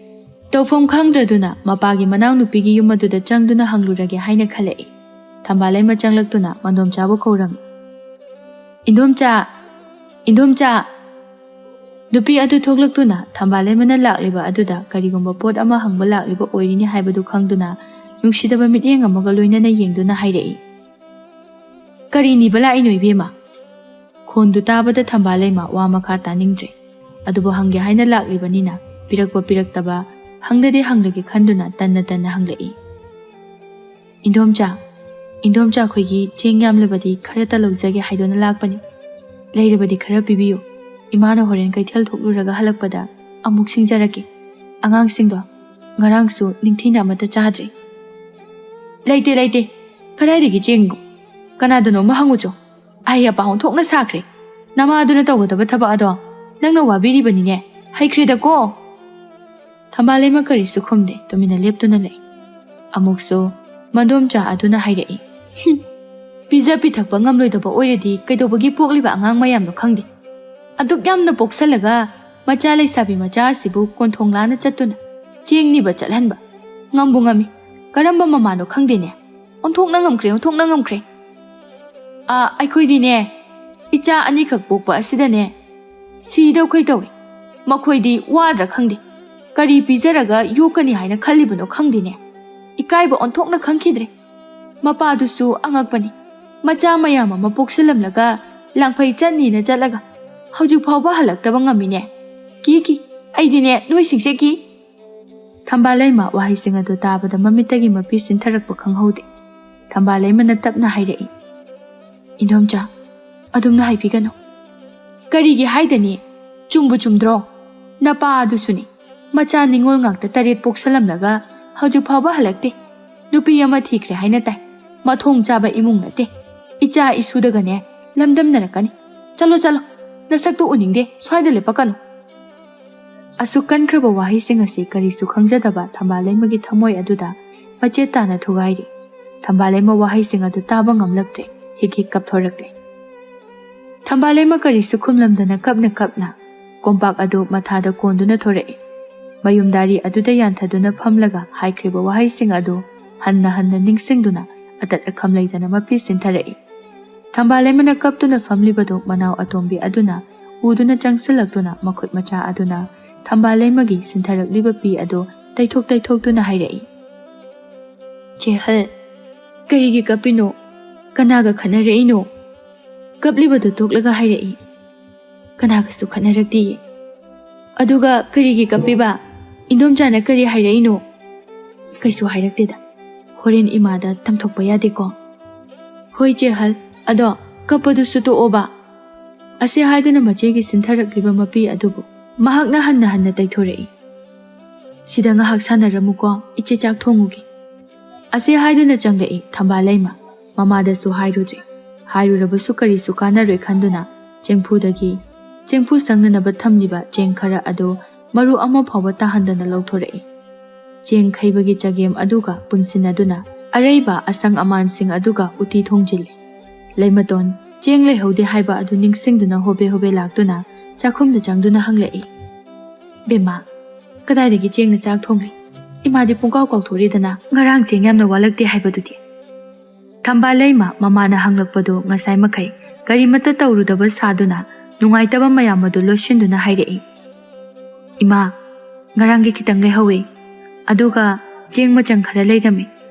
ꯇꯧꯐꯝ ꯈꯪꯗ꯭ꯔꯗꯨꯅ ꯃꯄꯥꯒꯤ ꯃꯅꯥꯎꯅꯨꯄꯤꯒꯤ ꯌꯨꯝ ꯑꯗꯨꯗ ꯆꯪꯗꯨꯅ ꯍꯪꯂꯨꯔꯒꯦ ꯍꯥꯏꯅ ꯈꯜꯂꯛꯏ꯫ ꯊꯝꯕꯥꯜ ꯂꯩꯃ ꯆꯪꯂꯛꯇꯨꯅ ꯃꯟꯗꯣꯝꯆꯥꯕꯨ ꯀꯧꯔꯝꯃꯤ꯫ "ꯏꯟꯗꯣꯝꯆꯥ! ꯏꯟꯗꯣꯝꯆꯥ!" ꯅꯨꯄꯤ ꯑꯗꯨ ꯊꯣꯛꯂꯛꯇꯨꯅ ꯊꯝꯕꯥꯜ ꯂꯩꯃꯅ ꯂꯥꯛꯂꯤꯕ ꯑꯗꯨꯗ ꯀꯔꯤꯒꯨꯝꯕ ꯄꯣꯠ ꯑꯃ ꯍꯪꯕ ꯂꯥꯛꯂꯤꯕ ꯑꯣꯏꯔꯤꯅꯤ ꯍꯥꯏꯕꯗꯨ ꯈꯪꯗꯨꯅ ꯅꯨꯡꯁꯤꯗꯕ ꯃꯤꯠꯌꯦꯡ ꯑꯃꯒ ꯂꯣꯏꯅꯅ ꯌꯦꯡꯗꯨꯅ ꯍꯥꯏꯔꯛꯏ, "ꯀꯔꯤ ꯅꯤꯕ ꯂꯥꯛꯏꯅꯣ ꯏꯕꯦꯝꯃ?" ꯈꯣꯟꯗꯨ ꯇꯥꯕꯗ ꯊꯝꯕꯥꯜ ꯂꯩꯃ ꯋꯥ ꯃꯈꯥ ꯇꯥꯅꯤꯡꯗ꯭ꯔꯦ꯫ ꯑꯗꯨꯕꯨ ꯍꯪꯒꯦ ꯍꯥꯏꯅ ꯂꯥꯛꯂꯤꯕꯅꯤꯅ ꯄꯤꯔꯛꯄ ꯄꯤꯔꯛꯇꯕ ꯍꯪꯗꯗꯤ ꯍꯪꯂꯒꯦ ꯈꯟꯗꯨꯅ ꯇꯟꯅ ꯇꯟꯅ ꯍꯪꯂꯛꯏ꯫ "ꯏꯟꯗꯣꯝꯆꯥ, ꯏꯟꯗꯣꯝꯆꯥ ꯑꯩꯈꯣꯏꯒꯤ ꯆꯦꯡ ꯌꯥꯝꯂꯕꯗꯤ ꯈꯔꯇ ꯂꯧꯖꯒꯦ ꯍꯥꯏꯗꯨꯅ ꯂꯥꯛꯄꯅꯤ꯫ ꯂꯩꯔꯕꯗꯤ ꯈꯔ ꯄꯤꯕꯤꯌꯨ꯫ ꯏꯃꯥꯅ ꯍꯣꯔꯦꯟ ꯀꯩꯊꯦꯜ ꯊꯣꯛꯂꯨꯔꯒ ꯍꯜꯂꯛꯄꯗ ꯑꯃꯨꯛ ꯁꯤꯡꯖꯔꯛꯀꯦ꯫ ꯑꯉꯥꯡꯁꯤꯡꯗꯣ ꯉꯔꯥꯡꯁꯨ ꯅꯤꯡꯊꯤꯅ ꯑꯃꯠꯇ ꯆꯥꯗ꯭ꯔꯤ꯫" "ꯂꯩꯇꯦ, ꯂꯩꯇꯦ꯫ ꯀꯗꯥꯏꯗꯒꯤ ꯆꯦꯡꯅꯣ? ꯀꯅꯥꯗꯅꯣꯃ ꯍꯪꯉꯨꯆꯣ꯫ ꯑꯍꯩ ꯑꯄꯥ ꯑꯣꯟꯊꯣꯛꯅ ꯁꯥꯈ꯭ꯔꯦ꯫ ꯅꯃꯥꯗꯨꯅ ꯇꯧꯒꯗꯕ ꯊꯕꯛ ꯑꯗꯣ ꯅꯪꯅ ꯋꯥꯕꯤꯔꯤꯕꯅꯤꯅꯦ꯫ ꯍꯩꯈ꯭ꯔꯦꯗꯀꯣ꯫" ꯊꯝꯕꯥꯜ ꯂꯩꯃ ꯀꯔꯤꯁꯨ ꯈꯨꯝꯗꯦ, ꯇꯨꯃꯤꯟꯅ ꯂꯦꯞꯇꯨꯅ ꯂꯩ꯫ ꯑꯃꯨꯛꯁꯨ ꯃꯟꯗꯣꯝꯆꯥ ꯑꯗꯨꯅ ꯍꯥꯏꯔꯛꯏ, "ꯍꯨꯝ, ꯄꯤꯖ ꯄꯤꯊꯛꯄ ꯉꯝꯂꯣꯏꯗꯕ ꯑꯣꯏꯔꯗꯤ ꯀꯩꯗꯧꯕꯒꯤ ꯄꯣꯛꯂꯤꯕ ꯑꯉꯥꯡ ꯃꯌꯥꯝꯅꯣ ꯈꯪꯗꯦ꯫ ꯑꯗꯨꯛ ꯌꯥꯝꯅ ꯄꯣꯛꯁꯜꯂꯒ ꯃꯆꯥ ꯂꯩꯁꯥꯕꯤ ꯃꯆꯥ ꯑꯁꯤꯕꯨ ꯀꯣꯟꯊꯣꯡ ꯂꯥꯟꯅ ꯆꯠꯇꯨꯅ ꯆꯦꯡ ꯅꯤꯕ ꯆꯠꯍꯟꯕ꯫ ꯉꯝꯕꯨ ꯉꯝꯃꯤ꯫ ꯀꯔꯝꯕ ꯃꯃꯥꯅꯣ ꯈꯪꯗꯦꯅꯦ꯫ ꯑꯣꯟꯊꯣꯛꯅ ꯉꯝꯈ꯭ꯔꯦ, ꯑꯣꯟꯊꯣꯛꯅ ꯉꯝꯈ꯭ꯔꯦ꯫ ꯑꯥ, ꯑꯩꯈꯣꯏꯗꯤꯅꯦ, ꯏꯆꯥ ꯑꯅꯤꯈꯛ ꯄꯣꯛꯄ ꯑꯁꯤꯗꯅꯦ, ꯁꯤꯗꯧꯈꯩ ꯇꯧꯏ꯫ ꯃꯈꯣꯏꯗꯤ ꯋꯥꯗ꯭ꯔꯥ ꯈꯪꯗꯦ꯫ ꯀꯔꯤ ꯄꯤꯖꯔꯒ ꯌꯣꯛꯀꯅꯤ ꯍꯥꯏꯅ ꯈꯜꯂꯤꯕꯅꯣ ꯈꯪꯗꯦꯅꯦ꯫ ꯏꯀꯥꯏꯕ ꯑꯣꯟꯊꯣꯛꯅ ꯈꯪꯈꯤꯗ꯭ꯔꯦ꯫ ꯃꯄꯥꯗꯨꯁꯨ ꯑꯉꯛꯄꯅꯤ꯫ ꯃꯆꯥ ꯃꯌꯥꯝ ꯑꯃ ꯄꯣꯛꯁꯤꯜꯂꯝꯂꯒ ꯂꯥꯡꯐꯩ ꯆꯠꯅꯤꯅ ꯆꯠꯂꯒ ꯍꯧꯖꯤꯛ ꯐꯥꯎꯕ ꯍꯜꯂꯛꯇꯕ ꯉꯝꯃꯤꯅꯦ꯫ ꯀꯤ ꯀꯤ, ꯑꯩꯗꯤꯅꯦ ꯅꯣꯏꯁꯤꯡꯁꯦ ꯀꯤ꯫" ꯊꯝꯕꯥꯜ ꯂꯩꯃ ꯋꯥꯍꯩꯁꯤꯡ ꯑꯗꯨ ꯇꯥꯕꯗ ꯃꯃꯤꯠꯇꯒꯤ ꯃꯄꯤ ꯆꯤꯟꯊꯔꯛꯄ ꯈꯪꯍꯧꯗꯦ꯫ ꯊꯝꯕꯥꯜ ꯂꯩꯃꯅ ꯇꯞꯅ ꯍꯥꯏꯔꯛꯏ, "ꯏꯟꯗꯣꯝꯆꯥ, ꯑꯗꯨꯝꯅ ꯍꯥꯏꯕꯤꯒꯅꯨ꯫" "ꯀꯔꯤꯒꯤ ꯍꯥꯏꯗꯅꯤ? ꯆꯨꯝꯕꯨ ꯆꯨꯝꯗ꯭ꯔꯣ? ꯅꯄꯥ ꯑꯗꯨꯁꯨꯅꯤ, ꯃꯆꯥ ꯅꯤꯉꯣꯜ ꯉꯥꯛꯇ ꯇꯔꯦꯠ ꯄꯣꯛꯁꯜꯂꯝꯂꯒ ꯍꯧꯖꯤꯛ ꯐꯥꯎꯕ ꯍꯜꯂꯛꯇꯦ꯫ ꯅꯨꯄꯤ ꯑꯃ ꯊꯤꯈ꯭ꯔꯦ ꯍꯥꯏꯅ ꯇꯥꯏ꯫ ꯃꯊꯣꯡ ꯆꯥꯕ ꯏꯃꯨꯡ ꯅꯠꯇꯦ꯫ ꯏꯆꯥ ꯏꯁꯨꯗꯒꯅꯦ ꯂꯝꯗꯝꯅꯔꯛꯀꯅꯤ꯫ ꯆꯠꯂꯣ, ꯆꯠꯂꯣ, ꯅꯁꯛꯇꯨ ꯎꯅꯤꯡꯗꯦ, ꯁ꯭ꯋꯥꯏꯗ ꯂꯦꯞꯄꯛꯀꯅꯨ꯫ ꯑꯁꯨꯛ ꯀꯟꯈ꯭ꯔꯕ ꯋꯥꯍꯩꯁꯤꯡ ꯑꯁꯤ ꯀꯔꯤꯁꯨ ꯈꯪꯖꯗꯕ ꯊꯝꯕꯥꯜꯂꯩꯃꯒꯤ ꯊꯃꯣꯏ ꯑꯗꯨꯗ ꯃꯆꯦꯠ ꯇꯥꯅ ꯊꯨꯒꯥꯏꯔꯤ꯫ ꯊꯝꯕꯥꯜꯂꯩꯃ ꯋꯥꯍꯩꯁꯤꯡ ꯑꯗꯨ ꯇꯥꯕ ꯉꯝꯂꯛꯇ꯭ꯔꯦ, ꯍꯤꯛ ꯍꯤꯛ ꯀꯞꯊꯣꯔꯛꯂꯦ꯫ ꯊꯝꯕꯥꯜꯂꯩꯃ ꯀꯔꯤꯁꯨ ꯈꯨꯝꯂꯝꯗꯅ ꯀꯞꯅ ꯀꯞꯅ ꯀꯣꯝꯄꯥꯛ ꯑꯗꯨ ꯃꯊꯥꯗ ꯀꯣꯟꯗꯨꯅ ꯊꯣꯔꯛꯏ꯫ ꯃꯌꯨꯝꯗꯥꯔꯤ ꯑꯗꯨꯗ ꯌꯥꯟꯊꯗꯨꯅ ꯐꯝꯂꯒ ꯍꯥꯏꯈ꯭ꯔꯤꯕ ꯋꯥꯍꯩꯁꯤꯡ ꯑꯗꯨ ꯍꯟꯅ ꯍꯟꯅ ꯅꯤꯡꯁꯤꯡꯗꯨꯅ ꯑꯇꯠ ꯑꯈꯝ ꯂꯩꯇꯅ ꯃꯄꯤ ꯁꯤꯟꯊꯔꯛꯏ꯫ ꯊꯝꯕꯥꯜꯂꯩꯃꯅ ꯀꯞꯇꯨꯅ ꯐꯝꯂꯤꯕꯗꯨ ꯃꯅꯥꯎ ꯑꯇꯣꯝꯕꯤ ꯑꯗꯨꯅ ꯎꯗꯨꯅ ꯆꯪꯁꯤꯜꯂꯛꯇꯨꯅ ꯃꯈꯨꯠ ꯃꯆꯥ ꯑꯗꯨꯅ ꯊꯝꯕꯥꯜꯂꯩꯃꯒꯤ ꯁꯤꯟꯊꯔꯛꯂꯤꯕ ꯄꯤ ꯑꯗꯨ ꯇꯩꯊꯣꯛ ꯇꯩꯊꯣꯛꯇꯨꯅ ꯍꯥꯏꯔꯛꯏ, "ꯆꯦꯍꯜ, ꯀꯔꯤꯒꯤ ꯀꯞꯄꯤꯅꯣ? ꯀꯅꯥꯒ ꯈꯠꯅꯔꯛꯏꯅꯣ? ꯀꯞꯂꯤꯕꯗꯨ ꯇꯣꯛꯂꯒ ꯍꯥꯏꯔꯛꯏ, "ꯀꯅꯥꯒꯁꯨ ꯈꯠꯅꯔꯛꯇꯤꯌꯦ꯫ ꯑꯗꯨꯒ ꯀꯔꯤꯒꯤ ꯀꯞꯄꯤꯕ? ꯏꯟꯗꯣꯝꯆꯥꯅ ꯀꯔꯤ ꯍꯥꯏꯔꯛꯏꯅꯣ?" "ꯀꯩꯁꯨ ꯍꯥꯏꯔꯛꯇꯦꯗ꯫ ꯍꯣꯔꯦꯟ ꯏꯃꯥꯗ ꯇꯝꯊꯣꯛꯄ ꯌꯥꯗꯦꯀꯣ?" "ꯍꯣꯏ ꯆꯦꯍꯜ, ꯑꯗꯣ ꯀꯞꯄꯗꯨꯁꯨ ꯇꯣꯛꯑꯣꯕ꯫" ꯑꯁꯤ ꯍꯥꯏꯗꯨꯅ ꯃꯆꯦꯒꯤ ꯁꯤꯟꯊꯔꯛꯂꯤꯕ ꯃꯄꯤ ꯑꯗꯨꯕꯨ ꯃꯍꯥꯛꯅ ꯍꯟꯅ ꯍꯟꯅ ꯇꯩꯊꯣꯔꯛꯏ꯫ "ꯁꯤꯗ ꯉꯥꯏꯍꯥꯛ ꯁꯥꯟꯅꯔꯝꯃꯨꯀꯣ, ꯏꯆꯦ ꯆꯥꯛ ꯊꯣꯡꯉꯨꯒꯦ꯫" ꯑꯁꯤ ꯍꯥꯏꯗꯨꯅ ꯆꯪꯂꯛꯏ ꯊꯝꯕꯥꯜꯂꯩꯃ꯫ ꯃꯃꯥꯗꯁꯨ ꯍꯥꯏꯔꯨꯗ꯭ꯔꯦ꯫ ꯍꯥꯏꯔꯨꯔꯕꯁꯨ ꯀꯔꯤꯁꯨ ꯀꯥꯟꯅꯔꯣꯏ ꯈꯟꯗꯨꯅ ꯆꯦꯡꯐꯨꯗꯒꯤ ꯆꯦꯡꯐꯨ ꯁꯪꯅꯅꯕ ꯊꯝꯂꯤꯕ ꯆꯦꯡ ꯈꯔ ꯑꯗꯨ ꯃꯔꯨ ꯑꯃ ꯐꯥꯎꯕ ꯇꯥꯍꯟꯗꯅ ꯂꯧꯊꯣꯔꯛꯏ꯫ ꯆꯦꯡ ꯈꯩꯕꯒꯤ ꯆꯒꯦꯝ ꯑꯗꯨꯒ ꯄꯨꯟꯁꯤꯟꯅꯗꯨꯅ ꯑꯔꯩꯕ ꯑꯁꯪ ꯑꯃꯥꯟꯁꯤꯡ ꯑꯗꯨꯒ ꯎꯇꯤ ꯊꯣꯡꯖꯤꯜꯂꯤ꯫ ꯂꯩꯃꯇꯣꯟ ꯆꯦꯡ ꯂꯩꯍꯧꯗꯦ ꯍꯥꯏꯕ ꯑꯗꯨ ꯅꯤꯡꯁꯤꯡꯗꯨꯅ ꯍꯣꯕꯦ ꯍꯣꯕꯦ ꯂꯥꯛꯇꯨꯅ ꯆꯥꯛꯈꯨꯝꯗ ꯆꯪꯗꯨꯅ ꯍꯪꯂꯛꯏ, "ꯕꯦꯝꯃ, ꯀꯗꯥꯏꯗꯒꯤ ꯆꯦꯡꯅ ꯆꯥꯛ ꯊꯣꯡꯂꯤ? ꯏꯃꯥꯗꯤ ꯄꯨꯡꯀꯥꯎ ꯀꯥꯎꯊꯣꯛꯔꯦꯗꯅ ꯉꯔꯥꯡ ꯆꯦꯡ ꯌꯥꯝꯅ ꯋꯥꯠꯂꯛꯇꯦ ꯍꯥꯏꯕꯗꯨꯗꯤ?" ꯊꯝꯕꯥꯜ ꯂꯩꯃ ꯃꯃꯥꯅ ꯍꯪꯂꯛꯄꯗꯨ ꯉꯁꯥꯏ ꯃꯈꯩ ꯀꯔꯤꯃꯠꯇ ꯇꯧꯔꯨꯗꯕ ꯁꯥꯗꯨꯅ ꯅꯨꯡꯉꯥꯏꯇꯕ ꯃꯌꯥꯝ ꯑꯗꯨ ꯂꯣꯏꯁꯤꯟꯗꯨꯅ ꯍꯥꯏꯔꯛꯏ, "ꯏꯃꯥ, ꯉꯔꯥꯡꯒꯤ ꯈꯤꯇꯪ ꯂꯩꯍꯧꯋꯤ, ꯑꯗꯨꯒ ꯆꯦꯡ ꯃꯆꯪ ꯈꯔ ꯂꯩꯔꯝꯃꯤ,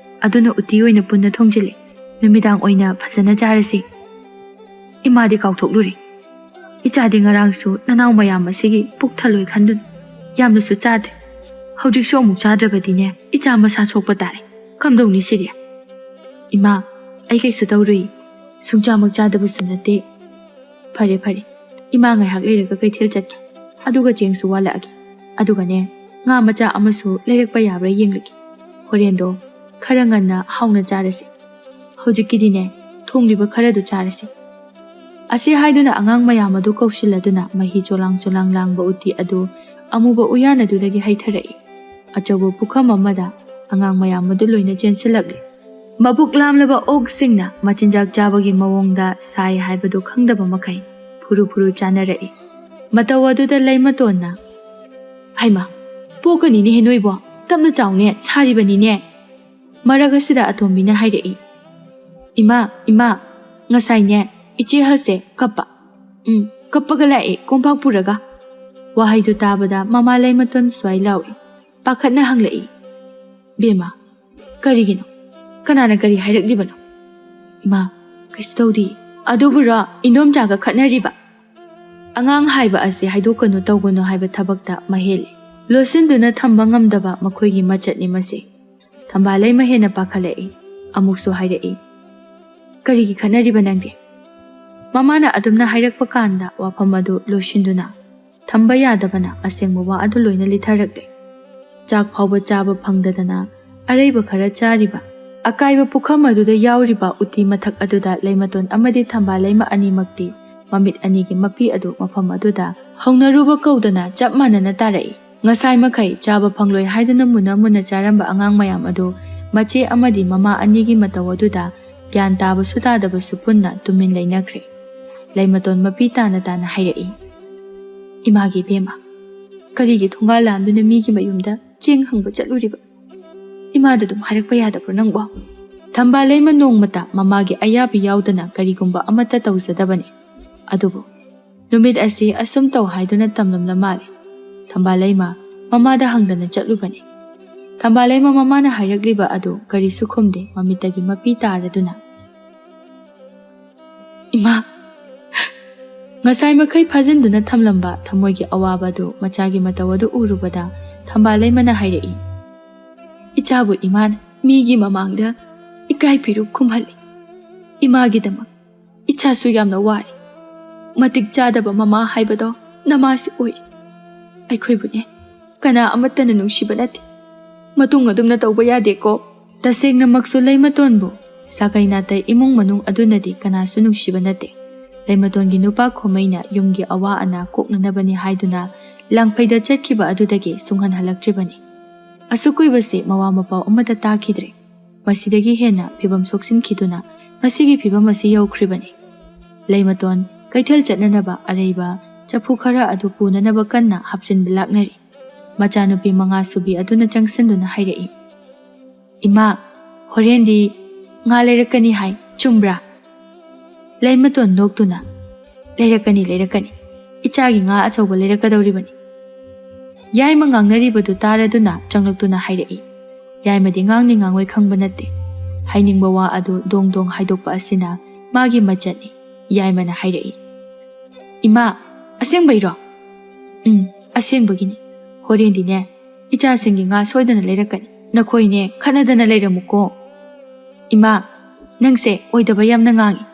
ꯑꯗꯨꯅ ꯎꯇꯤ ꯑꯣꯏꯅ ꯄꯨꯟꯅ ꯊꯣꯡꯖꯤꯜꯂꯤ꯫ ꯅꯨꯃꯤꯗꯥꯡ ꯑꯣꯏꯅ ꯐꯖꯅ ꯆꯥꯔꯁꯤ꯫ ꯏꯃꯥꯗꯤ ꯀꯥꯎꯊꯣꯛꯂꯨꯔꯦ꯫ ꯏꯆꯥꯗꯤ ꯉꯔꯥꯡꯁꯨ ꯅꯅꯥꯎ ꯃꯌꯥꯝ ꯑꯁꯤꯒꯤ ꯄꯨꯛ ꯊꯜꯂꯣꯏ ꯈꯟꯗꯨꯅ ꯌꯥꯝꯅꯁꯨ ꯆꯥꯗ꯭ꯔꯦ꯫ ꯍꯧꯖꯤꯛꯁꯨ ꯑꯃꯨꯛ ꯆꯥꯗ꯭ꯔꯕꯗꯤꯅꯦ, ꯏꯆꯥ ꯃꯁꯥ ꯁꯣꯛꯄ ꯇꯥꯔꯦ꯫ ꯀꯝꯗꯧꯅꯤ ꯁꯤꯗꯤ?" "ꯏꯃꯥ, ꯑꯩ ꯀꯩꯁꯨ ꯇꯧꯔꯨꯏ꯫ ꯁꯨꯡꯆꯥꯃꯛ ꯆꯥꯗꯕꯁꯨ ꯅꯠꯇꯦ꯫ ꯐꯔꯦ, ꯐꯔꯦ꯫ ꯏꯃꯥ ꯉꯥꯏꯍꯥꯛ ꯂꯩꯔꯒ ꯀꯩꯊꯦꯜ ꯆꯠꯀꯦ꯫ ꯑꯗꯨꯒ ꯆꯦꯡꯁꯨ ꯋꯥꯜꯂꯛꯑꯒꯦ꯫ ꯑꯗꯨꯒꯅꯦ, ꯉꯥ ꯃꯆꯥ ꯑꯃꯁꯨ ꯂꯩꯔꯛꯄ ꯌꯥꯕ꯭ꯔꯥ ꯌꯦꯡꯂꯒꯦ꯫ ꯍꯣꯔꯦꯟꯗꯣ ꯈꯔ ꯉꯟꯅ ꯍꯥꯎꯅ ꯆꯥꯔꯁꯤ꯫ ꯍꯧꯖꯤꯛꯀꯤꯗꯤꯅꯦ, ꯊꯣꯡꯂꯤꯕ ꯈꯔꯗꯨ ꯆꯥꯔꯁꯤ꯫ ꯑꯁꯤ ꯍꯥꯏꯗꯨꯅ ꯑꯉꯥꯡ ꯃꯌꯥꯝ ꯑꯗꯨ ꯀꯧꯁꯤꯜꯂꯗꯨꯅ ꯃꯍꯤ ꯆꯣꯂꯥꯡ ꯆꯣꯂꯥꯡ ꯂꯥꯡꯕ ꯎꯇꯤ ꯑꯗꯨ ꯑꯃꯨꯕ ꯎꯌꯥꯟ ꯑꯗꯨꯗꯒꯤ ꯍꯩꯊꯔꯛꯏ꯫ ꯑꯆꯧꯕ ꯄꯨꯈꯝ ꯑꯃꯗ ꯑꯉꯥꯡ ꯃꯌꯥꯝ ꯑꯗꯨ ꯂꯣꯏꯅ ꯆꯦꯟꯁꯤꯜꯂꯛꯂꯤ꯫ ꯃꯕꯨꯛ ꯂꯥꯝꯂꯕ ꯑꯣꯛꯁꯤꯡꯅ ꯃꯆꯤꯟꯖꯥꯛ ꯆꯥꯕꯒꯤ ꯃꯑꯣꯡꯗ ꯁꯥꯏ ꯍꯥꯏꯕꯗꯨ ꯈꯪꯗꯕ ꯃꯈꯩ ꯐꯨꯔꯨ ꯐꯨꯔꯨ ꯆꯥꯅꯔꯛꯏ꯫ ꯃꯇꯧ ꯑꯗꯨꯗ ꯂꯩꯃꯇꯣꯟꯅ, "ꯍꯩꯃꯥ, ꯄꯣꯛꯀꯅꯤꯅꯦꯍꯦ ꯅꯣꯏꯕꯣ, ꯇꯞꯅ ꯆꯥꯎꯅꯦ, ꯁꯥꯔꯤꯕꯅꯤꯅꯦ꯫" ꯃꯔꯛ ꯑꯁꯤꯗ ꯑꯇꯣꯝꯕꯤꯅ ꯍꯥꯏꯔꯛꯏ, "ꯏꯃꯥ, ꯏꯃꯥ, ꯉꯁꯥꯏꯅꯦ, ꯏꯆꯦ ꯍꯜꯁꯦ ꯀꯞꯄ, ꯎꯝ, ꯀꯞꯄꯒ ꯂꯥꯛꯑꯦ ꯀꯣꯝꯄꯥꯛ ꯄꯨꯔꯒ꯫" ꯋꯥꯍꯩꯗꯨ ꯇꯥꯕꯗ ꯃꯃꯥ ꯂꯩꯃꯇꯣꯟ ꯁ꯭ꯋꯥꯏ ꯂꯥꯎꯏ, ꯄꯥꯈꯠꯅ ꯍꯪꯂꯛꯏ, "ꯕꯦꯝꯃ, ꯀꯔꯤꯒꯤꯅꯣ? ꯀꯅꯥꯅ ꯀꯔꯤ ꯍꯥꯏꯔꯛꯂꯤꯕꯅꯣ?" "ꯏꯃꯥ, ꯀꯩꯁꯨ ꯇꯧꯗꯦ꯫" "ꯑꯗꯨꯕꯨꯔꯣ, ꯏꯟꯗꯣꯝꯆꯥꯒ ꯈꯠꯅꯔꯤꯕ?" ꯑꯉꯥꯡ ꯍꯥꯏꯕ ꯑꯁꯤ ꯍꯥꯏꯗꯣꯛꯀꯅꯨ ꯇꯧꯒꯅꯨ ꯍꯥꯏꯕ ꯊꯕꯛꯇ ꯃꯍꯦꯜꯂꯤ꯫ ꯂꯣꯠꯁꯤꯟꯗꯨꯅ ꯊꯝꯕ ꯉꯝꯗꯕ ꯃꯈꯣꯏꯒꯤ ꯃꯆꯠꯅꯤ ꯃꯁꯤ꯫ ꯊꯝꯕꯥꯂꯩꯃ ꯍꯦꯟꯅ ꯄꯥꯈꯠꯂꯛꯏ꯫ ꯑꯃꯨꯛꯁꯨ ꯍꯥꯏꯔꯛꯏ, "ꯀꯔꯤꯒꯤ ꯈꯠꯅꯔꯤꯕ ꯅꯪꯗꯤ?" ꯃꯃꯥꯅ ꯑꯗꯨꯝꯅ ꯍꯥꯏꯔꯛꯄ ꯀꯥꯟꯗ ꯋꯥꯐꯝ ꯑꯗꯨ ꯂꯣꯏꯁꯤꯟꯗꯨꯅ ꯊꯝꯕ ꯌꯥꯗꯕꯅ ꯑꯁꯦꯡꯕ ꯋꯥ ꯑꯗꯨ ꯂꯣꯏꯅ ꯂꯤꯊꯔꯛꯂꯦ꯫ ꯆꯥꯛ ꯐꯥꯎꯕ ꯆꯥꯕ ꯐꯪꯗꯗꯅ ꯑꯔꯩꯕ ꯈꯔ ꯆꯥꯔꯤꯕ, ꯑꯀꯥꯏꯕ ꯄꯨꯈꯝ ꯑꯗꯨꯗ ꯌꯥꯎꯔꯤꯕ ꯎꯇꯤ ꯃꯊꯛ ꯑꯗꯨꯗ ꯂꯩꯃꯇꯣꯟ ꯑꯃꯗꯤ ꯊꯝꯕꯥꯂꯩꯃ ꯑꯅꯤꯃꯛꯇꯤ ꯃꯃꯤꯠ ꯑꯅꯤꯒꯤ ꯃꯄꯤ ꯑꯗꯨ ꯃꯐꯝ ꯑꯗꯨꯗ ꯍꯧꯅꯔꯨꯕ ꯀꯧꯗꯅ ꯆꯞ ꯃꯥꯟꯅꯅ ꯇꯥꯔꯛꯏ꯫ ꯉꯁꯥꯏ ꯃꯈꯩ ꯆꯥꯕ ꯐꯪꯂꯣꯏ ꯍꯥꯏꯗꯨꯅ ꯃꯨꯟꯅ ꯃꯨꯟꯅ ꯆꯥꯔꯝꯕ ꯑꯉꯥꯡ ꯃꯌꯥꯝ ꯑꯗꯨ ꯃꯆꯦ ꯑꯃꯗꯤ ꯃꯃꯥ ꯑꯅꯤꯒꯤ ꯃꯇꯧ ꯑꯗꯨꯗ ꯒ꯭ꯌꯥꯟ ꯇꯥꯕꯁꯨ ꯇꯥꯗꯕꯁꯨ ꯄꯨꯟꯅ ꯇꯨꯃꯤꯟ ꯂꯩꯅꯈ꯭ꯔꯦ꯫ ꯂꯩꯃꯇꯣꯟ ꯃꯄꯤ ꯇꯥꯅ ꯇꯥꯅ ꯍꯥꯏꯔꯛꯏ, "ꯏꯃꯥꯒꯤ ꯏꯕꯦꯝꯃ, ꯀꯔꯤꯒꯤ ꯊꯣꯡꯒꯥꯜ ꯂꯥꯟꯗꯨꯅ ꯃꯤꯒꯤ ꯃꯌꯨꯝꯗ ꯆꯦꯡ ꯍꯪꯕ ꯆꯠꯂꯨꯔꯤꯕ? ꯏꯃꯥꯗ ꯑꯗꯨꯝ ꯍꯥꯏꯔꯛꯄ ꯌꯥꯗꯕ꯭ꯔꯣ ꯅꯪꯕꯣ?" ꯊꯝꯕꯥꯂꯩꯃ ꯅꯣꯡꯃꯇ ꯃꯃꯥꯒꯤ ꯑꯌꯥꯕꯤ ꯌꯥꯎꯗꯅ ꯀꯔꯤꯒꯨꯝꯕ ꯑꯃꯠꯇ ꯇꯧꯖꯗꯕꯅꯤ꯫ ꯑꯗꯨꯕꯨ ꯅꯨꯃꯤꯠ ꯑꯁꯤ ꯑꯁꯨꯝ ꯇꯧ ꯍꯥꯏꯗꯨꯅ ꯇꯝꯂꯝꯂ ꯃꯥꯜꯂꯦ꯫ ꯊꯝꯕꯥꯂꯩꯃ ꯃꯃꯥꯗ ꯍꯪꯗꯅ ꯆꯠꯂꯨꯕꯅꯤ꯫ ꯊꯝꯕꯥꯂꯩꯃ ꯃꯃꯥꯅ ꯍꯥꯏꯔꯛꯂꯤꯕ ꯑꯗꯨ ꯀꯔꯤꯁꯨ ꯈꯨꯝꯗꯦ, ꯃꯃꯤꯠꯇꯒꯤ ꯃꯄꯤ ꯇꯥꯔꯗꯨꯅ꯫ "ꯏꯃꯥ!" ꯉꯁꯥꯏ ꯃꯈꯩ ꯐꯥꯖꯤꯟꯗꯨꯅ ꯊꯝꯂꯝꯕ ꯊꯃꯣꯏꯒꯤ ꯑꯋꯥꯕ ꯑꯗꯨ ꯃꯆꯥꯒꯤ ꯃꯇꯧ ꯑꯗꯨ ꯎꯔꯨꯕꯗ ꯊꯝꯕꯥꯂꯩꯃꯅ ꯍꯥꯏꯔꯛꯏ, "ꯏꯆꯥꯕꯨ ꯏꯃꯥꯅ ꯃꯤꯒꯤ ꯃꯃꯥꯡꯗ ꯏꯀꯥꯏ ꯐꯤꯔꯨꯛ ꯈꯨꯝꯍꯜꯂꯤ꯫ ꯏꯃꯥꯒꯤꯗꯃꯛ ꯏꯆꯥꯁꯨ ꯌꯥꯝꯅ ꯋꯥꯔꯤ꯫ ꯃꯇꯤꯛ ꯆꯥꯗꯕ ꯃꯃꯥ ꯍꯥꯏꯕꯗꯣ ꯅꯃꯥꯁꯤ ꯑꯣꯏꯔꯤ꯫ ꯑꯩꯈꯣꯏꯕꯨꯅꯦ ꯀꯅꯥ ꯑꯃꯠꯇꯅ ꯅꯨꯡꯁꯤꯕ ꯅꯠꯇꯦ꯫ ꯃꯇꯨꯡ ꯑꯗꯨꯝꯅ ꯇꯧꯕ ꯌꯥꯗꯦꯀꯣ꯫" ꯇꯁꯦꯡꯅꯃꯛꯁꯨ ꯂꯩꯃꯇꯣꯟꯕꯨ ꯁꯥꯒꯩ ꯅꯥꯇꯩ ꯏꯃꯨꯡ ꯃꯅꯨꯡ ꯑꯗꯨꯅꯗꯤ ꯀꯅꯥꯁꯨ ꯅꯨꯡꯁꯤꯕ ꯅꯠꯇꯦ꯫ ꯂꯩꯃꯇꯣꯟꯒꯤ ꯅꯨꯄꯥ ꯈꯣꯃꯩꯅ ꯌꯨꯝꯒꯤ ꯑꯋꯥ ꯑꯅꯥ ꯀꯣꯛꯅꯅꯕꯅꯤ ꯍꯥꯏꯗꯨꯅ ꯂꯥꯡꯐꯩꯗ ꯆꯠꯈꯤꯕ ꯑꯗꯨꯗꯒꯤ ꯁꯨꯡꯍꯟ ꯍꯜꯂꯛꯇ꯭ꯔꯤꯕꯅꯤ꯫ ꯑꯁꯨꯛ ꯀꯨꯏꯕꯁꯤ ꯃꯋꯥ ꯃꯄꯥꯎ ꯑꯃꯠꯇ ꯇꯥꯈꯤꯗ꯭ꯔꯦ꯫ ꯃꯁꯤꯗꯒꯤ ꯍꯦꯟꯅ ꯐꯤꯕꯝ ꯁꯣꯛꯆꯤꯟꯈꯤꯗꯨꯅ ꯉꯁꯤꯒꯤ ꯐꯤꯕꯝ ꯑꯁꯤ ꯌꯧꯈ꯭ꯔꯤꯕꯅꯤ꯫ ꯂꯩꯃꯇꯣꯟ ꯀꯩꯊꯦꯜ ꯆꯠꯅꯅꯕ ꯑꯔꯩꯕ ꯆꯐꯨ ꯈꯔ ꯑꯗꯨ ꯄꯨꯅꯅꯕ ꯀꯟꯅ ꯍꯥꯞꯆꯤꯟꯕ ꯂꯥꯛꯅꯔꯤ꯫ ꯃꯆꯥꯅꯨꯄꯤ ꯃꯉꯥ ꯁꯨꯕꯤ ꯑꯗꯨꯅ ꯆꯪꯁꯤꯟꯗꯨꯅ ꯍꯥꯏꯔꯛꯏ, "ꯏꯃꯥ, ꯍꯣꯔꯦꯟꯗꯤ ꯉꯥ ꯂꯩꯔꯛꯀꯅꯤ ꯍꯥꯏ, ꯆꯨꯝꯕ꯭ꯔꯥ?" ꯂꯩꯃꯇꯣꯟ ꯅꯣꯛꯇꯨꯅ, "ꯂꯩꯔꯛꯀꯅꯤ, ꯂꯩꯔꯛꯀꯅꯤ꯫ ꯏꯆꯥꯒꯤ ꯉꯥ ꯑꯆꯧꯕ ꯂꯩꯔꯛꯀꯗꯧꯔꯤꯕꯅꯤ꯫" ꯌꯥꯏꯃ ꯉꯥꯡꯅꯔꯤꯕꯗꯨ ꯇꯥꯔꯗꯨꯅ ꯆꯪꯂꯛꯇꯨꯅ ꯍꯥꯏꯔꯛꯏ꯫ ꯌꯥꯏꯃꯗꯤ ꯉꯥꯡꯅꯤ ꯉꯥꯡꯉꯣꯏ ꯈꯪꯕ ꯅꯠꯇꯦ꯫ ꯍꯥꯏꯅꯤꯡꯕ ꯋꯥ ꯑꯗꯨ ꯗꯣꯡ ꯗꯣꯡ ꯍꯥꯏꯗꯣꯛꯄ ꯑꯁꯤꯅ ꯃꯥꯒꯤ ꯃꯆꯠꯅꯤ꯫ ꯌꯥꯏꯃꯅ ꯍꯥꯏꯔꯛꯏ, "ꯏꯃꯥ, ꯑꯁꯦꯡꯕꯩꯔꯣ?" "ꯎꯝ, ꯑꯁꯦꯡꯕꯒꯤꯅꯤ꯫ ꯍꯣꯔꯦꯟꯗꯤꯅꯦ, ꯏꯆꯥꯁꯤꯡꯒꯤ ꯉꯥ ꯁꯣꯏꯗꯅ ꯂꯩꯔꯛꯀꯅꯤ꯫ ꯅꯈꯣꯏꯅꯦ, ꯈꯠꯅꯗꯅ ꯂꯩꯔꯝꯃꯨꯀꯣ꯫" "ꯏꯃꯥ, ꯅꯪꯁꯦ ꯑꯣꯏꯗꯕ ꯌꯥꯝꯅ ꯉꯥꯡꯉꯤ꯫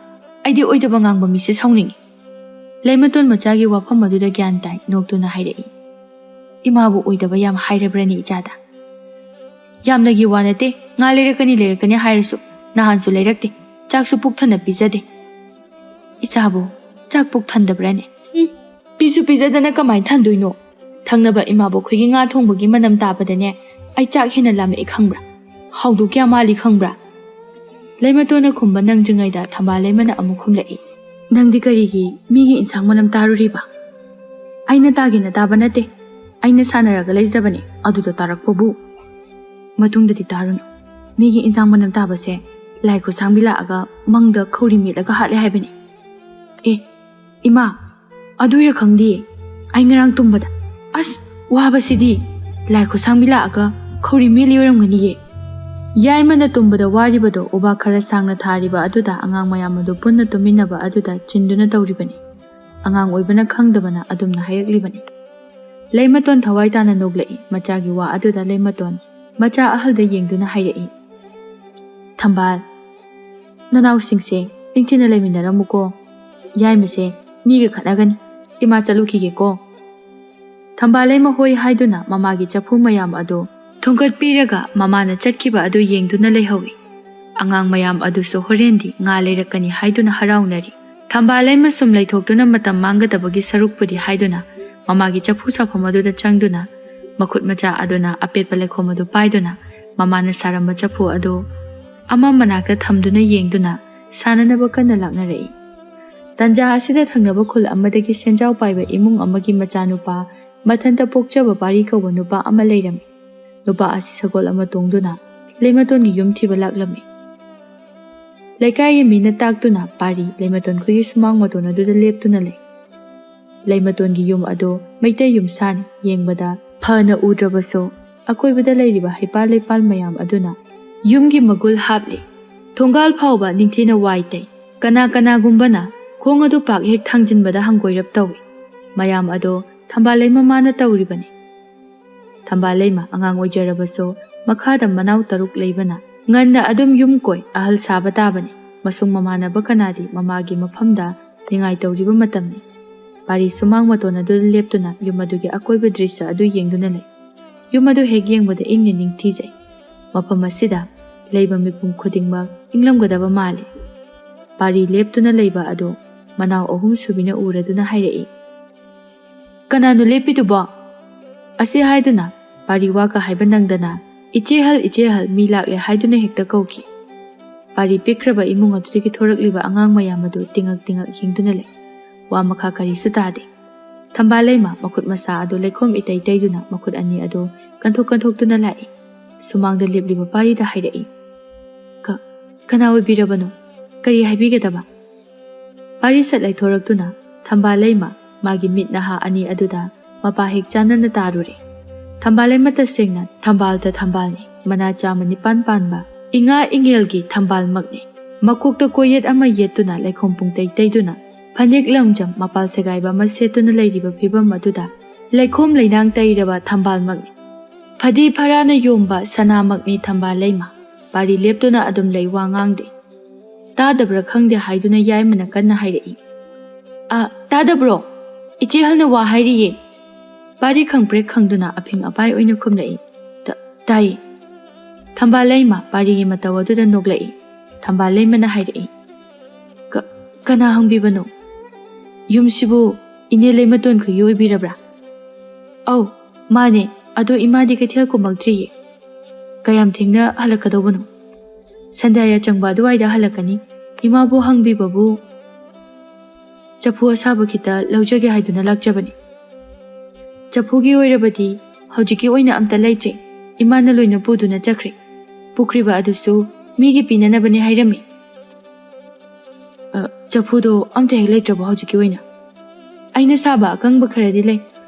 ꯑꯩꯗꯤ ꯑꯣꯏꯗꯕ ꯉꯥꯡꯕ ꯃꯤꯁꯦ ꯁꯥꯎꯅꯤꯡꯉꯤ꯫" ꯂꯩꯃꯇꯣꯟ ꯃꯆꯥꯒꯤ ꯋꯥꯐꯝ ꯑꯗꯨꯗ ꯒ꯭ꯌꯥꯟ ꯇꯥꯏ, ꯅꯣꯛꯇꯨꯅ ꯍꯥꯏꯔꯛꯏ, "ꯏꯃꯥꯕꯨ ꯑꯣꯏꯗꯕ ꯌꯥꯝ ꯍꯥꯏꯔꯕ꯭ꯔꯅꯤ ꯏꯆꯥꯗ?" "ꯌꯥꯝꯅꯒꯤ ꯋꯥ ꯅꯠꯇꯦ, ꯉꯥ ꯂꯩꯔꯛꯀꯅꯤ, ꯂꯩꯔꯛꯀꯅꯤ ꯍꯥꯏꯔꯁꯨ ꯅꯍꯥꯟꯁꯨ ꯂꯩꯔꯛꯇꯦ, ꯆꯥꯛꯁꯨ ꯄꯨꯛ ꯊꯟꯅ ꯄꯤꯖꯗꯦ꯫" "ꯏꯆꯥꯕꯨ ꯆꯥꯛ ꯄꯨꯛ ꯊꯟꯗꯕ꯭ꯔꯅꯦ?" "ꯎꯝ, ꯄꯤꯁꯨ ꯄꯤꯖꯗꯅ ꯀꯃꯥꯏꯅ ꯊꯟꯗꯣꯏꯅꯣ? ꯊꯪꯅꯕ ꯏꯃꯥꯕꯣꯛꯈꯣꯏꯒꯤ ꯉꯥ ꯊꯣꯡꯕꯒꯤ ꯃꯅꯝ ꯇꯥꯕꯗꯅꯦ, ꯑꯩ ꯆꯥꯛ ꯍꯦꯟꯅ ꯂꯥꯝꯃꯛꯑꯦ ꯈꯪꯕ꯭ꯔꯥ? ꯍꯥꯎꯗꯧ ꯀꯌꯥ ꯃꯥꯜꯂꯤ ꯈꯪꯕ꯭ꯔꯥ?" ꯂꯩꯃꯇꯣꯟꯅ ꯈꯨꯝꯕ ꯅꯪꯗ꯭ꯔꯤꯉꯩꯗ ꯊꯝꯕꯥꯜ ꯂꯩꯃꯅ ꯑꯃꯨꯛ ꯈꯨꯝꯂꯛꯏ, "ꯅꯪꯗꯤ ꯀꯔꯤꯒꯤ ꯃꯤꯒꯤ ꯏꯟꯁꯥꯡ ꯃꯅꯝ ꯇꯥꯔꯨꯔꯤꯕ? ꯑꯩꯅ ꯇꯥꯒꯦꯅ ꯇꯥꯕ ꯅꯠꯇꯦ, ꯑꯩꯅ ꯁꯥꯟꯅꯔꯒ ꯂꯩꯖꯕꯅꯦ, ꯑꯗꯨꯗ ꯇꯥꯔꯛꯄꯕꯨ꯫ ꯃꯇꯨꯡꯗꯗꯤ ꯇꯥꯔꯨꯅꯨ꯫ ꯃꯤꯒꯤ ꯏꯟꯁꯥꯡ ꯃꯅꯝ ꯇꯥꯕꯁꯦ ꯂꯥꯏ ꯈꯨꯠꯁꯥꯡꯕꯤ ꯂꯥꯛꯑꯒ ꯃꯪꯗ ꯈꯧꯔꯤ ꯃꯦꯠꯂꯒ ꯍꯥꯠꯂꯦ ꯍꯥꯏꯕꯅꯤ꯫ ꯑꯦ, ꯏꯃꯥ, ꯑꯗꯨꯏꯔ ꯈꯪꯗꯤꯌꯦ, ꯑꯩ ꯉꯔꯥꯡ ꯇꯨꯝꯕꯗ, ꯑꯁ, ꯋꯥꯕꯁꯤꯗꯤ, ꯂꯥꯏ ꯈꯨꯠꯁꯥꯡꯕꯤ ꯂꯥꯛꯑꯒ ꯈꯧꯔꯤ ꯃꯦꯠꯂꯤ ꯑꯣꯏꯔꯝꯒꯅꯤꯌꯦ꯫" ꯌꯥꯏꯃꯅ ꯇꯨꯝꯕꯗ ꯋꯥꯔꯤꯕꯗꯣ ꯎꯕꯥꯛ ꯈꯔ ꯁꯥꯡꯅ ꯊꯥꯔꯤꯕ ꯑꯗꯨꯗ ꯑꯉꯥꯡ ꯃꯌꯥꯝ ꯑꯗꯨ ꯄꯨꯟꯅ ꯇꯨꯝꯃꯤꯟꯅꯕ ꯑꯗꯨꯗ ꯆꯤꯟꯗꯨꯅ ꯇꯧꯔꯤꯕꯅꯤ꯫ ꯑꯉꯥꯡ ꯑꯣꯏꯕꯅ ꯈꯪꯗꯕꯅ ꯑꯗꯨꯝꯅ ꯍꯥꯏꯔꯛꯂꯤꯕꯅꯤ꯫ ꯂꯩꯃꯇꯣꯟ ꯊꯋꯥꯏ ꯇꯥꯅ ꯅꯣꯛꯂꯛꯏ꯫ ꯃꯆꯥꯒꯤ ꯋꯥ ꯑꯗꯨꯗ ꯂꯩꯃꯇꯣꯟ ꯃꯆꯥ ꯑꯍꯜꯗ ꯌꯦꯡꯗꯨꯅ ꯍꯥꯏꯔꯛꯏ, "ꯊꯝꯕꯥꯜ, ꯅꯅꯥꯎꯁꯤꯡꯁꯦ ꯅꯤꯡꯊꯤꯅ ꯂꯩꯃꯤꯟꯅꯔꯝꯃꯨꯀꯣ꯫ ꯌꯥꯏꯃꯁꯦ ꯃꯤꯒ ꯈꯠꯅꯒꯅꯤ꯫ ꯏꯃꯥ ꯆꯠꯂꯨꯈꯤꯒꯦꯀꯣ꯫" ꯊꯝꯕꯥꯜ ꯂꯩꯃ ꯍꯣꯏ ꯍꯥꯏꯗꯨꯅ ꯃꯃꯥꯒꯤ ꯆꯐꯨ ꯃꯌꯥꯝ ꯑꯗꯨ ꯊꯣꯡꯒꯠꯄꯤꯔꯒ ꯃꯃꯥꯅ ꯆꯠꯈꯤꯕ ꯑꯗꯨ ꯌꯦꯡꯗꯨꯅ ꯂꯩꯍꯧꯏ꯫ ꯑꯉꯥꯡ ꯃꯌꯥꯝ ꯑꯗꯨꯁꯨ ꯍꯣꯔꯦꯟꯗꯤ ꯉꯥ ꯂꯩꯔꯛꯀꯅꯤ ꯍꯥꯏꯗꯨꯅ ꯍꯔꯥꯎꯅꯔꯤ꯫ ꯊꯝꯕꯥꯜ ꯂꯩꯃ ꯁꯨꯝ ꯂꯩꯊꯣꯛꯇꯨꯅ ꯃꯇꯝ ꯃꯥꯡꯒꯗꯕꯒꯤ ꯁꯔꯨꯛꯄꯨꯗꯤ ꯍꯥꯏꯗꯨꯅ ꯃꯃꯥꯒꯤ ꯆꯐꯨ ꯁꯥꯐꯝ ꯑꯗꯨꯗ ꯆꯪꯗꯨꯅ ꯃꯈꯨꯠ ꯃꯆꯥ ꯑꯗꯨꯅ ꯑꯄꯦꯠꯄ ꯂꯩꯈꯣꯝ ꯑꯗꯨ ꯄꯥꯏꯗꯨꯅ ꯃꯃꯥꯅ ꯁꯥꯔꯝꯕ ꯆꯐꯨ ꯑꯗꯨ ꯑꯃ ꯃꯅꯥꯛꯇ ꯊꯝꯗꯨꯅ ꯌꯦꯡꯗꯨꯅ ꯁꯥꯟꯅꯅꯕ ꯀꯟꯅ ꯂꯥꯛꯅꯔꯛꯏ꯫ ꯇꯟꯖꯥ ꯑꯁꯤꯗ ꯊꯪꯅꯕ ꯈꯨꯜ ꯑꯃꯗꯒꯤ ꯁꯦꯟꯖꯥꯎ ꯄꯥꯏꯕ ꯏꯃꯨꯡ ꯑꯃꯒꯤ ꯃꯆꯥꯅꯨꯄꯥ ꯃꯊꯟꯇ ꯄꯣꯛꯆꯕ ꯄꯥꯔꯤ ꯀꯧꯕ ꯅꯨꯄꯥ ꯑꯃ ꯂꯩꯔꯝꯃꯤ꯫ ꯅꯨꯄꯥ ꯑꯁꯤ ꯁꯒꯣꯜ ꯑꯃ ꯇꯣꯡꯗꯨꯅ ꯂꯩꯃꯇꯣꯟꯒꯤ ꯌꯨꯝ ꯊꯤꯕ ꯂꯥꯛꯂꯝꯃꯤ꯫ ꯂꯩꯀꯥꯏꯒꯤ ꯃꯤꯅ ꯇꯥꯛꯇꯨꯅ ꯄꯥꯔꯤ ꯂꯩꯃꯇꯣꯟ ꯈꯨꯜꯒꯤ ꯁꯨꯃꯥꯡ ꯃꯇꯣꯟ ꯑꯗꯨꯗ ꯂꯦꯞꯇꯨꯅ ꯂꯩ꯫ ꯂꯩꯃꯇꯣꯟꯒꯤ ꯌꯨꯝ ꯑꯗꯨ ꯃꯩꯇꯩ ꯌꯨꯝ ꯁꯥꯅꯤ, ꯌꯦꯡꯕꯗ ꯐꯅ ꯎꯗ꯭ꯔꯕꯁꯨ ꯑꯀꯣꯏꯕꯗ ꯂꯩꯔꯤꯕ ꯍꯩꯄꯥꯜ ꯂꯩꯄꯥꯜ ꯃꯌꯥꯝ ꯑꯗꯨꯅ ꯌꯨꯝꯒꯤ ꯃꯒꯨꯜ ꯍꯥꯞꯂꯤ꯫ ꯊꯣꯡꯒꯥꯜ ꯐꯥꯎꯕ ꯅꯤꯡꯊꯤꯅ ꯋꯥꯏ ꯇꯩ꯫ ꯀꯅꯥ ꯀꯅꯥꯒꯨꯝꯕꯅ ꯈꯣꯡ ꯑꯗꯨ ꯄꯥꯛ ꯍꯦꯛ ꯊꯥꯡꯖꯤꯟꯕꯗ ꯍꯪꯒꯣꯏꯔꯞ ꯇꯧꯏ꯫ ꯃꯌꯥꯝ ꯑꯗꯣ ꯊꯝꯕꯥꯜ ꯂꯩꯃ ꯃꯃꯥꯅ ꯇꯧꯔꯤꯕꯅꯤ꯫ ꯊꯝꯕꯥꯜ ꯂꯩꯃ ꯑꯉꯥꯡ ꯑꯣꯏꯖꯔꯕꯁꯨ ꯃꯈꯥꯗ ꯃꯅꯥꯎ ꯇꯔꯨꯛ ꯂꯩꯕꯅ ꯉꯟꯅ ꯑꯗꯨꯝ ꯌꯨꯝ ꯀꯣꯏ ꯑꯍꯜ ꯁꯥꯕ ꯇꯥꯕꯅꯤ꯫ ꯃꯁꯨꯡ ꯃꯃꯥꯟꯅꯕ ꯀꯅꯥꯗꯤ ꯃꯃꯥꯒꯤ ꯃꯐꯝꯗ ꯅꯤꯡꯉꯥꯏ ꯇꯧꯔꯤꯕ ꯃꯇꯝꯅꯤ꯫ ꯄꯥꯔꯤ ꯁꯨꯃꯥꯡ ꯃꯇꯣꯟ ꯑꯗꯨꯗ ꯂꯦꯞꯇꯨꯅ ꯌꯨꯝ ꯑꯗꯨꯒꯤ ꯑꯀꯣꯏꯕ ꯗ꯭ꯔꯤꯁ꯭ꯌ ꯑꯗꯨ ꯌꯦꯡꯗꯨꯅ ꯂꯩ꯫ ꯌꯨꯝ ꯑꯗꯨ ꯍꯦꯛ ꯌꯦꯡꯕꯗ ꯏꯪꯅ ꯅꯤꯡꯊꯤꯖꯩ꯫ ꯃꯐꯝ ꯑꯁꯤꯗ ꯂꯩꯕ ꯃꯤꯄꯨꯝ ꯈꯨꯗꯤꯡꯃꯛ ꯏꯪꯂꯝꯒꯗꯕ ꯃꯥꯜꯂꯤ꯫ ꯄꯥꯔꯤ ꯂꯦꯞꯇꯨꯅ ꯂꯩꯕ ꯑꯗꯨ ꯃꯅꯥꯎ ꯑꯍꯨꯝ ꯁꯨꯕꯤꯅ ꯎꯔꯗꯨꯅ ꯍꯥꯏꯔꯛꯏ, "ꯀꯅꯥꯅꯣ ꯂꯦꯞꯄꯤꯗꯨꯕꯣ?" ꯑꯁꯤ ꯍꯥꯏꯗꯨꯅ ꯄꯥꯔꯤ ꯋꯥꯒ ꯍꯥꯏꯕ ꯅꯪꯗꯅ, "ꯏꯆꯦꯍꯜ, ꯏꯆꯦꯍꯜ, ꯃꯤ ꯂꯥꯛꯂꯦ" ꯍꯥꯏꯗꯨꯅ ꯍꯦꯛꯇ ꯀꯧꯈꯤ꯫ ꯄꯥꯔꯤ ꯄꯤꯛꯈ꯭ꯔꯕ ꯏꯃꯨꯡ ꯑꯗꯨꯗꯒꯤ ꯊꯣꯔꯛꯂꯤꯕ ꯑꯉꯥꯡ ꯃꯌꯥꯝ ꯑꯗꯨ ꯇꯤꯉꯛ ꯇꯤꯉꯛ ꯌꯦꯡꯗꯨꯅ ꯂꯩ꯫ ꯋꯥ ꯃꯈꯥ ꯀꯔꯤꯁꯨ ꯇꯥꯗꯦ꯫ ꯊꯝꯕꯥꯜ ꯂꯩꯃ ꯃꯈꯨꯠ ꯃꯁꯥ ꯑꯗꯨ ꯂꯩꯈꯣꯝ ꯏꯇꯩ ꯇꯩꯗꯨꯅ ꯃꯈꯨꯠ ꯑꯅꯤ ꯑꯗꯨ ꯀꯟꯊꯣꯛ ꯀꯟꯊꯣꯛꯇꯨꯅ ꯂꯥꯛꯏ꯫ ꯁꯨꯃꯥꯡꯗ ꯂꯦꯞꯂꯤꯕ ꯄꯥꯔꯤꯗ ꯍꯥꯏꯔꯛꯏ, "ꯀ-, ꯀꯅꯥ ꯑꯣꯏꯕꯤꯔꯕꯅꯣ? ꯀꯔꯤ ꯍꯥꯏꯕꯤꯒꯗꯕ?" ꯄꯥꯔꯤ ꯁꯠ ꯂꯩꯊꯣꯔꯛꯇꯨꯅ ꯊꯝꯕꯥꯜ ꯂꯩꯃ ꯃꯥꯒꯤ ꯃꯤꯠ ꯅꯍꯥ ꯑꯅꯤ ꯑꯗꯨꯗ ꯃꯄꯥ ꯍꯦꯛ ꯆꯥꯟꯅꯅ ꯇꯥꯔꯨꯔꯦ꯫ ꯊꯝꯕꯥꯜ ꯂꯩꯃ ꯇꯁꯦꯡꯅ ꯊꯝꯕꯥꯜꯗ ꯊꯝꯕꯥꯜꯅꯤ, ꯃꯅꯥ ꯆꯥꯝꯃ ꯅꯤꯄꯥꯟ ꯄꯥꯟꯕ ꯏꯉꯥ ꯏꯉꯦꯜꯒꯤ ꯊꯝꯕꯥꯜꯃꯛꯅꯤ꯫ ꯃꯀꯣꯛꯇ ꯀꯣꯌꯦꯠ ꯑꯃ ꯌꯦꯠꯇꯨꯅ ꯂꯩꯈꯣꯝ ꯄꯨꯡꯇꯩ ꯇꯩꯗꯨꯅ ꯐꯅꯦꯛ ꯂꯪꯖꯝ ꯃꯄꯥꯜ ꯁꯦꯒꯥꯏꯕ ꯑꯃ ꯁꯦꯠꯇꯨꯅ ꯂꯩꯔꯤꯕ ꯐꯤꯕꯝ ꯑꯗꯨꯗ ꯂꯩꯈꯣꯝ ꯂꯩꯅꯥꯡ ꯇꯩꯔꯕ ꯊꯝꯕꯥꯜꯃꯛꯅꯤ꯫ ꯐꯗꯤ ꯐꯔꯥꯅ ꯌꯣꯝꯕ ꯁꯅꯥꯃꯛꯅꯤ ꯊꯝꯕꯥꯜ ꯂꯩꯃ꯫ ꯄꯥꯔꯤ ꯂꯦꯞꯇꯨꯅ ꯑꯗꯨꯝ ꯂꯩ, ꯋꯥ ꯉꯥꯡꯗꯦ꯫ "ꯇꯥꯗꯕ꯭ꯔꯥ ꯈꯪꯗꯦ" ꯍꯥꯏꯗꯨꯅ ꯌꯥꯏꯃꯅ ꯀꯟꯅ ꯍꯥꯏꯔꯛꯏ꯫ "ꯑ, ꯇꯥꯗꯕ꯭ꯔꯣ? ꯏꯆꯦꯍꯜꯅ ꯋꯥ ꯍꯥꯏꯔꯤꯌꯦ꯫" ꯄꯥꯔꯤ ꯈꯪꯄ꯭ꯔꯦꯛ ꯈꯪꯗꯨꯅ ꯑꯐꯤꯡ ꯑꯐꯥꯏ ꯑꯣꯏꯅ ꯈꯨꯝꯂꯛꯏ꯫ "ꯇ-, ꯇꯥꯏ꯫ ꯊꯝꯕꯥꯜ ꯂꯩꯃ ꯄꯥꯔꯤꯒꯤ ꯃꯇꯧ ꯑꯗꯨꯗ ꯅꯣꯛꯂꯛꯏ꯫ ꯊꯝꯕꯥꯜ ꯂꯩꯃꯅ ꯍꯥꯏꯔꯛꯏ, "ꯀ-, ꯀꯅꯥ ꯍꯪꯕꯤꯕꯅꯣ? ꯌꯨꯝꯁꯤꯕꯨ ꯏꯅꯦ ꯂꯩꯃꯇꯣꯟ ꯈꯣꯏꯒꯤ ꯑꯣꯏꯕꯤꯔꯕ꯭ꯔꯥ?" "ꯑꯧ, ꯃꯥꯅꯦ꯫ ꯑꯗꯣ ꯏꯃꯥꯗꯤ ꯀꯩꯊꯦꯜ ꯀꯨꯝꯃꯛꯇ꯭ꯔꯤꯌꯦ꯫ ꯀꯌꯥꯝ ꯊꯦꯡꯅ ꯍꯜꯂꯛꯀꯗꯧꯕꯅꯣ?" "ꯁꯟꯗ꯭ꯌꯥ ꯌꯥꯆꯪꯕ ꯑꯗꯨꯋꯥꯏꯗ ꯍꯜꯂꯛꯀꯅꯤ꯫ ꯏꯃꯥꯕꯨ ꯍꯪꯕꯤꯕꯕꯨ ꯆꯐꯨ ꯑꯁꯥꯕ ꯈꯤꯇ ꯂꯧꯖꯒꯦ ꯍꯥꯏꯗꯨꯅ ꯂꯥꯛꯆꯕꯅꯤ꯫ ꯆꯐꯨꯒꯤ ꯑꯣꯏꯔꯕꯗꯤ ꯍꯧꯖꯤꯛꯀꯤ ꯑꯣꯏꯅ ꯑꯝꯇ ꯂꯩꯇ꯭ꯔꯦ꯫ ꯏꯃꯥꯅ ꯂꯣꯏꯅ ꯄꯨꯗꯨꯅ ꯆꯠꯈ꯭ꯔꯦ꯫ ꯄꯨꯈ꯭ꯔꯤꯕ ꯑꯗꯨꯁꯨ ꯃꯤꯒꯤ ꯄꯤꯅꯅꯕꯅꯦ ꯍꯥꯏꯔꯝꯃꯤ꯫" "ꯑ, ꯆꯐꯨꯗꯣ ꯑꯝꯇ ꯍꯦꯛ ꯂꯩꯇ꯭ꯔꯕꯣ ꯍꯧꯖꯤꯛꯀꯤ ꯑꯣꯏꯅ?" "ꯑꯩꯅ ꯁꯥꯕ ꯑꯀꯪꯕ ꯈꯔꯗꯤ ꯂꯩ,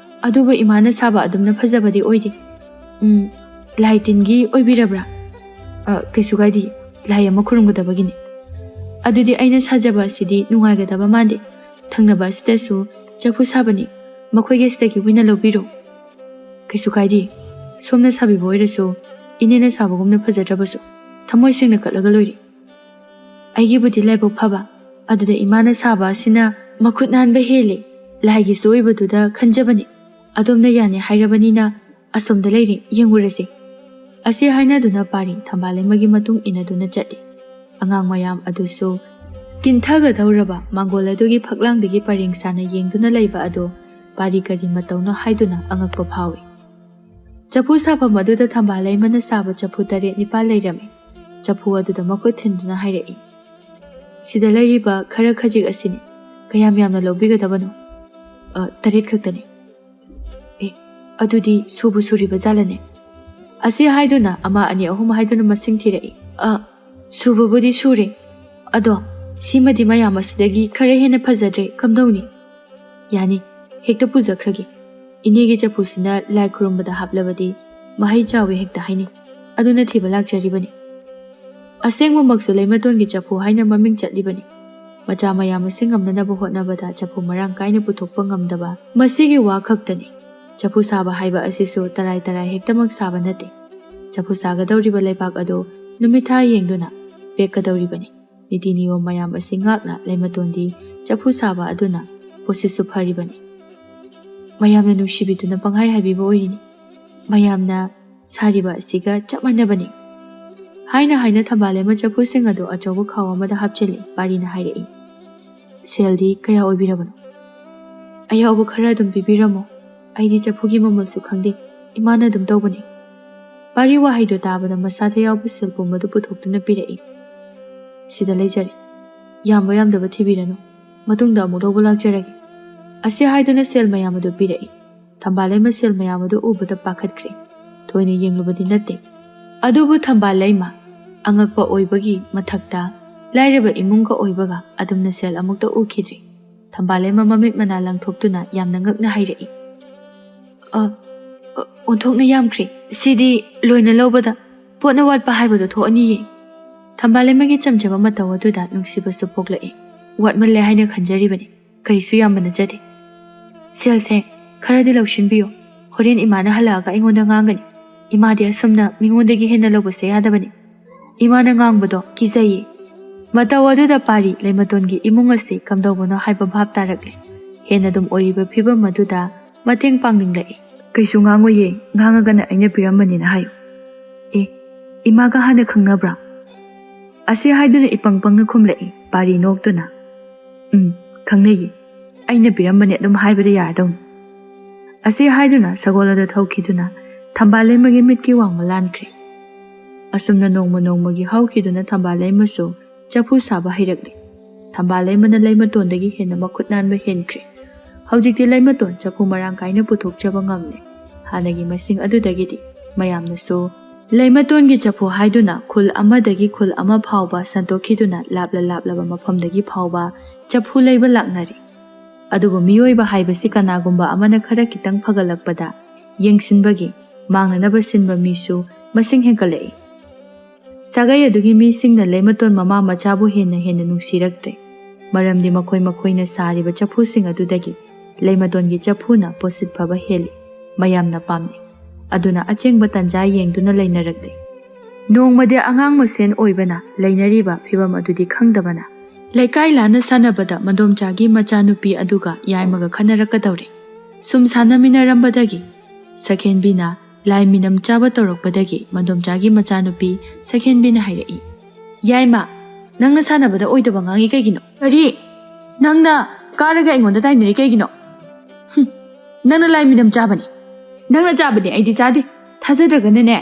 ꯑꯗꯨꯕꯨ ꯏꯃꯥꯅ ꯁꯥꯕ ꯑꯗꯨꯝꯅ ꯐꯖꯕꯗꯤ ꯑꯣꯏꯗꯦ꯫" "ꯎꯝ, ꯂꯥꯏ ꯇꯤꯟꯒꯤ ꯑꯣꯏꯕꯤꯔꯕ꯭ꯔꯥ?" "ꯑ, ꯀꯩꯁꯨ ꯀꯥꯏꯗꯦ, ꯂꯥꯏ ꯑꯃ ꯈꯨꯔꯨꯝꯒꯗꯕꯒꯤꯅꯤ꯫" "ꯑꯗꯨꯗꯤ ꯑꯩꯅ ꯁꯥꯖꯕ ꯑꯁꯤꯗꯤ ꯅꯨꯡꯉꯥꯏꯒꯗꯕ ꯃꯥꯟꯗꯦ꯫ ꯊꯪꯅꯕ ꯑꯁꯤꯗꯁꯨ ꯆꯐꯨ ꯁꯥꯕꯅꯤ, ꯃꯈꯣꯏꯒꯤ ꯑꯁꯤꯗꯒꯤ ꯑꯣꯏꯅ ꯂꯧꯕꯤꯔꯣ꯫" "ꯀꯩꯁꯨ ꯀꯥꯏꯗꯦ, ꯁꯣꯝꯅ ꯁꯥꯕꯤꯕ ꯑꯣꯏꯔꯁꯨ, ꯏꯅꯦꯅ ꯁꯥꯕꯒꯨꯝꯅ ꯐꯖꯗ꯭ꯔꯕꯁꯨ, ꯊꯃꯣꯏ ꯁꯦꯡꯅ ꯀꯠꯂꯒ ꯂꯣꯏꯔꯦ꯫ ꯑꯩꯒꯤꯕꯨꯗꯤ ꯂꯥꯏꯕꯛ ꯐꯕ, ꯑꯗꯨꯗ ꯏꯃꯥꯅ ꯁꯥꯕ ꯑꯁꯤꯅ ꯃꯈꯨꯠ ꯅꯥꯟꯕ ꯍꯦꯜꯂꯤ꯫ ꯂꯥꯏꯒꯤꯁꯨ ꯑꯣꯏꯕꯗꯨꯗ ꯈꯟꯖꯕꯅꯤ꯫ ꯑꯗꯣꯝꯅ ꯌꯥꯅꯤ ꯍꯥꯏꯔꯕꯅꯤꯅ ꯑꯁꯣꯝꯗ ꯂꯩꯔꯤ, ꯌꯦꯡꯉꯨꯔꯁꯤ꯫" ꯑꯁꯤ ꯍꯥꯏꯅꯗꯨꯅ ꯄꯥꯔꯤ ꯊꯝꯕꯥꯜ ꯂꯩꯃꯒꯤ ꯃꯇꯨꯡ ꯏꯟꯅꯗꯨꯅ ꯆꯠꯂꯤ꯫ ꯑꯉꯥꯡ ꯃꯌꯥꯝ ꯑꯗꯨꯁꯨ ꯀꯤꯟꯊꯒꯗꯧꯔꯕ ꯃꯥꯡꯒꯣꯜ ꯑꯗꯨꯒꯤ ꯐꯛꯂꯥꯡꯗꯒꯤ ꯄꯔꯦꯡ ꯁꯥꯅ ꯌꯦꯡꯗꯨꯅ ꯂꯩꯕ ꯑꯗꯨ ꯄꯥꯔꯤ ꯀꯔꯤ ꯃꯇꯧꯅꯣ ꯍꯥꯏꯗꯨꯅ ꯑꯉꯛꯄ ꯐꯥꯎꯏ꯫ ꯆꯐꯨ ꯁꯥꯐꯝ ꯑꯗꯨꯗ ꯊꯝꯕꯥꯜ ꯂꯩꯃꯅ ꯁꯥꯕ ꯆꯐꯨ ꯇꯔꯦꯠ ꯅꯤꯄꯥꯜ ꯂꯩꯔꯝꯃꯤ꯫ ꯆꯐꯨ ꯑꯗꯨꯗ ꯃꯈꯨꯠ ꯊꯤꯟꯗꯨꯅ ꯍꯥꯏꯔꯛꯏ, "ꯁꯤꯗ ꯂꯩꯔꯤꯕ ꯈꯔ ꯈꯖꯤꯛ ꯑꯁꯤꯅꯤ꯫ ꯀꯌꯥꯝ ꯌꯥꯝꯅ ꯂꯧꯕꯤꯒꯗꯕꯅꯣ?" "ꯑ, ꯇꯔꯦꯠ ꯈꯛꯇꯅꯤ꯫" "ꯑꯦ, ꯑꯗꯨꯗꯤ ꯁꯨꯕꯨ ꯁꯨꯔꯤꯕ ꯖꯥꯠꯂꯅꯦ?" ꯑꯁꯤ ꯍꯥꯏꯗꯨꯅ ꯑꯃ, ꯑꯅꯤ, ꯑꯍꯨꯝ ꯍꯥꯏꯗꯨꯅ ꯃꯁꯤꯡ ꯊꯤꯔꯛꯏ꯫ "ꯑ, ꯁꯨꯕꯕꯨꯗꯤ ꯁꯨꯔꯦ꯫ ꯑꯗꯣ ꯁꯤꯃꯗꯤ ꯃꯌꯥꯝ ꯑꯁꯤꯗꯒꯤ ꯈꯔ ꯍꯦꯟꯅ ꯐꯖꯗ꯭ꯔꯦ, ꯀꯝꯗꯧꯅꯤ?" "ꯌꯥꯅꯤ, ꯍꯦꯛꯇ ꯄꯨꯖꯈ꯭ꯔꯒꯦ꯫ ꯏꯅꯦꯒꯤ ꯆꯐꯨꯁꯤꯅ ꯂꯥꯏ ꯈꯨꯔꯨꯝꯕꯗ ꯍꯥꯞꯂꯕꯗꯤ ꯃꯍꯩ ꯆꯥꯎꯏ ꯍꯦꯛꯇ ꯍꯥꯏꯅꯩ꯫ ꯑꯗꯨꯅ ꯊꯤꯕ ꯂꯥꯛꯆꯔꯤꯕꯅꯤ꯫" ꯑꯁꯦꯡꯕꯃꯛꯁꯨ ꯂꯩꯃꯇꯣꯟꯒꯤ ꯆꯐꯨ ꯍꯥꯏꯅ ꯃꯃꯤꯡ ꯆꯠꯂꯤꯕꯅꯤ꯫ ꯃꯆꯥ ꯃꯌꯥꯝ ꯑꯁꯤ ꯉꯝꯅꯅꯕ ꯍꯣꯠꯅꯕꯗ ꯆꯐꯨ ꯃꯔꯥꯡ ꯀꯥꯏꯅ ꯄꯨꯊꯣꯛꯄ ꯉꯝꯗꯕ ꯃꯁꯤꯒꯤ ꯋꯥ ꯈꯛꯇꯅꯤ꯫ ꯆꯐꯨ ꯁꯥꯕ ꯍꯥꯏꯕ ꯑꯁꯤꯁꯨ ꯇꯔꯥꯏ ꯇꯔꯥꯏ ꯍꯦꯛꯇꯃꯛ ꯁꯥꯕ ꯅꯠꯇꯦ꯫ ꯆꯐꯨ ꯁꯥꯒꯗꯧꯔꯤꯕ ꯂꯩꯕꯥꯛ ꯑꯗꯨ ꯅꯨꯃꯤꯠ ꯊꯥ ꯌꯦꯡꯗꯨꯅ ꯄꯦꯛꯀꯗꯧꯔꯤꯕꯅꯤ꯫ ꯅꯤꯇꯤ ꯅꯤꯌꯣꯝ ꯃꯌꯥꯝ ꯑꯁꯤ ꯉꯥꯛꯅ ꯂꯩꯃꯇꯣꯟꯗꯤ ꯆꯐꯨ ꯁꯥꯕ ꯑꯗꯨꯅ ꯄꯣꯠꯁꯤꯠꯁꯨ ꯐꯔꯤꯕꯅꯤ꯫ ꯃꯌꯥꯝꯅ ꯅꯨꯡꯁꯤꯕꯤꯗꯨꯅ ꯄꯪꯍꯥꯏ ꯍꯥꯏꯕꯤꯕ ꯑꯣꯏꯔꯤꯅꯤ꯫ ꯃꯌꯥꯝꯅ ꯁꯥꯔꯤꯕ ꯑꯁꯤꯒ ꯆꯞ ꯃꯥꯟꯅꯕꯅꯤ꯫ ꯍꯥꯏꯅ ꯍꯥꯏꯅ ꯊꯝꯕꯥꯜ ꯂꯩꯃ ꯆꯐꯨꯁꯤꯡ ꯑꯗꯨ ꯑꯆꯧꯕ ꯈꯥꯎ ꯑꯃꯗ ꯍꯥꯞꯆꯤꯜꯂꯤ꯫ ꯄꯥꯔꯤꯅ ꯍꯥꯏꯔꯛꯏ, "ꯁꯦꯜꯗꯤ ꯀꯌꯥ ꯑꯣꯏꯕꯤꯔꯕꯅꯣ?" "ꯑꯌꯥꯎꯕ ꯈꯔ ꯑꯗꯨꯝ ꯄꯤꯕꯤꯔꯝꯃꯣ, ꯑꯩꯗꯤ ꯆꯐꯨꯒꯤ ꯃꯃꯜꯁꯨ ꯈꯪꯗꯦ, ꯏꯃꯥꯅ ꯑꯗꯨꯝ ꯇꯧꯕꯅꯤ꯫" ꯄꯥꯔꯤ ꯋꯥꯍꯩꯗꯨ ꯇꯥꯕꯗ ꯃꯁꯥꯗ ꯌꯥꯎꯕ ꯁꯦꯜ ꯄꯨꯝꯕꯗꯨ ꯄꯨꯊꯣꯛꯇꯨꯅ ꯄꯤꯔꯛꯏ꯫ "ꯁꯤꯗ ꯂꯩꯖꯔꯦ, ꯌꯥꯝꯕ ꯌꯥꯝꯗꯕ ꯊꯤꯕꯤꯔꯅꯨ, ꯃꯇꯨꯡꯗ ꯑꯃꯨꯛ ꯂꯧꯕ ꯂꯥꯛꯆꯔꯒꯦ꯫" ꯑꯁꯤ ꯍꯥꯏꯗꯨꯅ ꯁꯦꯜ ꯃꯌꯥꯝ ꯑꯗꯨ ꯄꯤꯔꯛꯏ꯫ ꯊꯝꯕꯥꯜ ꯂꯩꯃ ꯁꯦꯜ ꯃꯌꯥꯝ ꯑꯗꯨ ꯎꯕꯗ ꯄꯥꯈꯠꯈ꯭ꯔꯦ꯫ ꯊꯣꯏꯅ ꯌꯦꯡꯂꯨꯕꯗꯤ ꯅꯠꯇꯦ꯫ ꯑꯗꯨꯕꯨ ꯊꯝꯕꯥꯜ ꯂꯩꯃ ꯑꯉꯛꯄ ꯑꯣꯏꯕꯒꯤ ꯃꯊꯛꯇ ꯂꯥꯏꯔꯕ ꯏꯃꯨꯡꯒ ꯑꯣꯏꯕꯒ ꯑꯗꯨꯝꯅ ꯁꯦꯜ ꯑꯃꯨꯛꯇ ꯎꯈꯤꯗ꯭ꯔꯤ꯫ ꯊꯝꯕꯥꯜ ꯂꯩꯃ ꯃꯃꯤꯠ ꯃꯅꯥ ꯂꯪꯊꯣꯛꯇꯨꯅ ꯌꯥꯝꯅ ꯉꯛꯅ ꯍꯥꯏꯔꯛꯏ, "ꯑ, ꯑ, ꯑꯣꯟꯊꯣꯛꯅ ꯌꯥꯝꯈ꯭ꯔꯦ꯫ ꯁꯤꯗꯤ ꯂꯣꯏꯅ ꯂꯧꯕꯗ ꯄꯣꯠꯅ ꯋꯥꯠꯄ ꯍꯥꯏꯕꯗꯨ ꯊꯣꯛꯑꯅꯤꯌꯦ꯫" ꯊꯝꯕꯥꯜ ꯂꯩꯃꯒꯤ ꯆꯝꯖꯕ ꯃꯇꯧ ꯑꯗꯨꯗ ꯅꯨꯡꯁꯤꯕꯁꯨ ꯄꯣꯛꯂꯛꯏ꯫ "ꯋꯥꯠꯃꯜꯂꯦ ꯍꯥꯏꯅ ꯈꯟꯖꯔꯤꯕꯅꯤ, ꯀꯔꯤꯁꯨ ꯌꯥꯝꯕ ꯅꯠꯆꯗꯦ꯫ ꯁꯦꯜꯁꯦ ꯈꯔꯗꯤ ꯂꯧꯁꯤꯟꯕꯤꯌꯨ, ꯍꯣꯔꯦꯟ ꯏꯃꯥꯅ ꯍꯜꯂꯛꯑꯒ ꯑꯩꯉꯣꯟꯗ ꯉꯥꯡꯒꯅꯤ꯫ ꯏꯃꯥꯗꯤ ꯑꯁꯨꯝꯅ ꯃꯤꯉꯣꯟꯗꯒꯤ ꯍꯦꯟꯅ ꯂꯧꯕꯁꯦ ꯌꯥꯗꯕꯅꯤ꯫ ꯏꯃꯥꯅ ꯉꯥꯡꯕꯗꯣ ꯀꯤꯖꯩꯌꯦ꯫" ꯃꯇꯧ ꯑꯗꯨꯗ ꯄꯥꯔꯤ ꯂꯩꯃꯇꯣꯟꯒꯤ ꯏꯃꯨꯡ ꯑꯁꯤ ꯀꯝꯗꯧꯕꯅꯣ ꯍꯥꯏꯕ ꯚꯥꯞ ꯇꯥꯔꯛꯂꯦ꯫ ꯍꯦꯟꯅ ꯑꯗꯨꯝ ꯑꯣꯏꯔꯤꯕ ꯐꯤꯕꯝ ꯑꯗꯨꯗ ꯃꯇꯦꯡ ꯄꯥꯡꯅꯤꯡꯂꯛꯏ꯫ "ꯀꯩꯁꯨ ꯉꯥꯡꯉꯣꯏꯌꯦ, ꯉꯥꯡꯉꯒꯅ ꯑꯩꯅ ꯄꯤꯔꯝꯕꯅꯦꯅ ꯍꯥꯏꯌꯨ꯫" "ꯑꯦ, ꯏꯃꯥꯒ ꯍꯥꯟꯅ ꯈꯪꯅꯕ꯭ꯔꯥ?" ꯑꯁꯤ ꯍꯥꯏꯗꯨꯅ ꯏꯄꯪ ꯄꯪꯅ ꯈꯨꯝꯂꯛꯏ ꯄꯥꯔꯤ ꯅꯣꯛꯇꯨꯅ꯫ "ꯎꯝ, ꯈꯪꯅꯩꯌꯦ꯫ ꯑꯩꯅ ꯄꯤꯔꯝꯕꯅꯦ ꯑꯗꯨꯝ ꯍꯥꯏꯕꯗ ꯌꯥꯔꯗꯧꯅꯤ꯫" ꯑꯁꯤ ꯍꯥꯏꯗꯨꯅ ꯁꯒꯣꯜ ꯑꯗꯨ ꯊꯧꯈꯤꯗꯨꯅ ꯊꯝꯕꯥꯜ ꯂꯩꯃꯒꯤ ꯃꯤꯠꯀꯤ ꯋꯥꯡꯃ ꯂꯥꯟꯈ꯭ꯔꯦ꯫ ꯑꯁꯨꯝꯅ ꯅꯣꯡꯃ ꯅꯣꯡꯃꯒꯤ ꯍꯧꯈꯤꯗꯨꯅ ꯊꯝꯕꯥꯜ ꯂꯩꯃꯁꯨ ꯆꯐꯨ ꯁꯥꯕ ꯍꯩꯔꯛꯂꯦ꯫ ꯊꯝꯕꯥꯜ ꯂꯩꯃꯅ ꯂꯩꯃꯇꯣꯟꯗꯒꯤ ꯍꯦꯟꯅ ꯃꯈꯨꯠ ꯅꯥꯟꯕ ꯍꯦꯟꯈ꯭ꯔꯦ꯫ ꯍꯧꯖꯤꯛꯇꯤ ꯂꯩꯃꯇꯣꯟ ꯆꯐꯨ ꯃꯔꯥꯡ ꯀꯥꯏꯅ ꯄꯨꯊꯣꯛꯆꯕ ꯉꯝꯂꯦ꯫ ꯍꯥꯟꯅꯒꯤ ꯃꯁꯤꯡ ꯑꯗꯨꯗꯒꯤꯗꯤ ꯃꯌꯥꯝꯅꯁꯨ ꯂꯩꯃꯇꯣꯟꯒꯤ ꯆꯐꯨ ꯍꯥꯏꯗꯨꯅ ꯈꯨꯜ ꯑꯃꯗꯒꯤ ꯈꯨꯜ ꯑꯃ ꯐꯥꯎꯕ ꯁꯟꯗꯣꯛꯈꯤꯗꯨꯅ ꯂꯥꯞꯂ ꯂꯥꯞꯂꯕ ꯃꯐꯝꯗꯒꯤ ꯐꯥꯎꯕ ꯆꯐꯨ ꯂꯩꯕ ꯂꯥꯛꯅꯔꯤ꯫ ꯑꯗꯨꯕꯨ ꯃꯤꯑꯣꯏꯕ ꯍꯥꯏꯕꯁꯤ ꯀꯅꯥꯒꯨꯝꯕ ꯑꯃꯅ ꯈꯔ ꯈꯤꯇꯪ ꯐꯒꯠꯂꯛꯄꯗ ꯌꯦꯡꯁꯤꯟꯕꯒꯤ, ꯃꯥꯡꯅꯅꯕ ꯁꯤꯟꯕ ꯃꯤꯁꯨ ꯃꯁꯤꯡ ꯍꯦꯟꯒꯠꯂꯛꯏ꯫ ꯁꯥꯒꯩ ꯑꯗꯨꯒꯤ ꯃꯤꯁꯤꯡꯅ ꯂꯩꯃꯇꯣꯟ ꯃꯃꯥ ꯃꯆꯥꯕꯨ ꯍꯦꯟꯅ ꯍꯦꯟꯅ ꯅꯨꯡꯁꯤꯔꯛꯇ꯭ꯔꯦ꯫ ꯃꯔꯝꯗꯤ ꯃꯈꯣꯏ ꯃꯈꯣꯏꯅ ꯁꯥꯔꯤꯕ ꯆꯐꯨꯁꯤꯡ ꯑꯗꯨꯗꯒꯤ ꯂꯩꯃꯇꯣꯟꯒꯤ ꯆꯐꯨꯅ ꯄꯣꯠꯁꯤꯠ ꯐꯕ ꯍꯦꯜꯂꯤ꯫ ꯃꯌꯥꯝꯅ ꯄꯥꯝꯅꯩ꯫ ꯑꯗꯨꯅ ꯑꯆꯦꯡꯕ ꯇꯟꯖꯥ ꯌꯦꯡꯗꯨꯅ ꯂꯩꯅꯔꯛꯂꯤ꯫ ꯅꯣꯡꯃꯗꯤ ꯑꯉꯥꯡ ꯃꯁꯦꯟ ꯑꯣꯏꯕꯅ ꯂꯩꯅꯔꯤꯕ ꯐꯤꯚꯝ ꯑꯗꯨꯗꯤ ꯈꯪꯗꯕꯅ ꯂꯩꯀꯥꯏ ꯂꯥꯟꯅ ꯁꯥꯟꯅꯕꯗ ꯃꯗꯣꯝꯆꯥꯒꯤ ꯃꯆꯥꯅꯨꯄꯤ ꯑꯗꯨꯒ ꯌꯥꯏꯃꯒ ꯈꯠꯅꯔꯛꯀꯗꯧꯔꯦ꯫ ꯁꯨꯝ ꯁꯥꯟꯅꯃꯤꯟꯅꯔꯝꯕꯗꯒꯤ ꯁꯈꯦꯟꯕꯤꯅ ꯂꯥꯏ ꯃꯤꯅꯝ ꯆꯥꯕ ꯇꯧꯔꯛꯄꯗꯒꯤ ꯃꯟꯗꯣꯝꯆꯥꯒꯤ ꯃꯆꯥꯅꯨꯄꯤ ꯁꯛꯍꯦꯟꯕꯤꯅ ꯍꯥꯏꯔꯛꯏ, "ꯌꯥꯏꯃ, ꯅꯪꯅ ꯁꯥꯟꯅꯕꯗ ꯑꯣꯏꯗꯕ ꯉꯥꯡꯉꯤ ꯀꯩꯒꯤꯅꯣ?" "ꯀꯔꯤ? ꯅꯪꯅ ꯀꯥꯔꯒ ꯑꯩꯉꯣꯟꯗ ꯇꯥꯏꯅꯔꯤ ꯀꯩꯒꯤꯅꯣ?" "ꯍꯨꯝ, ꯅꯪꯅ ꯂꯥꯏ ꯃꯤꯅꯝ ꯆꯥꯕꯅꯤ꯫ ꯅꯪꯅ ꯆꯥꯕꯅꯤ, ꯑꯩꯗꯤ ꯆꯥꯗꯦ꯫ ꯊꯥꯖꯗ꯭ꯔꯒꯅꯅꯦ,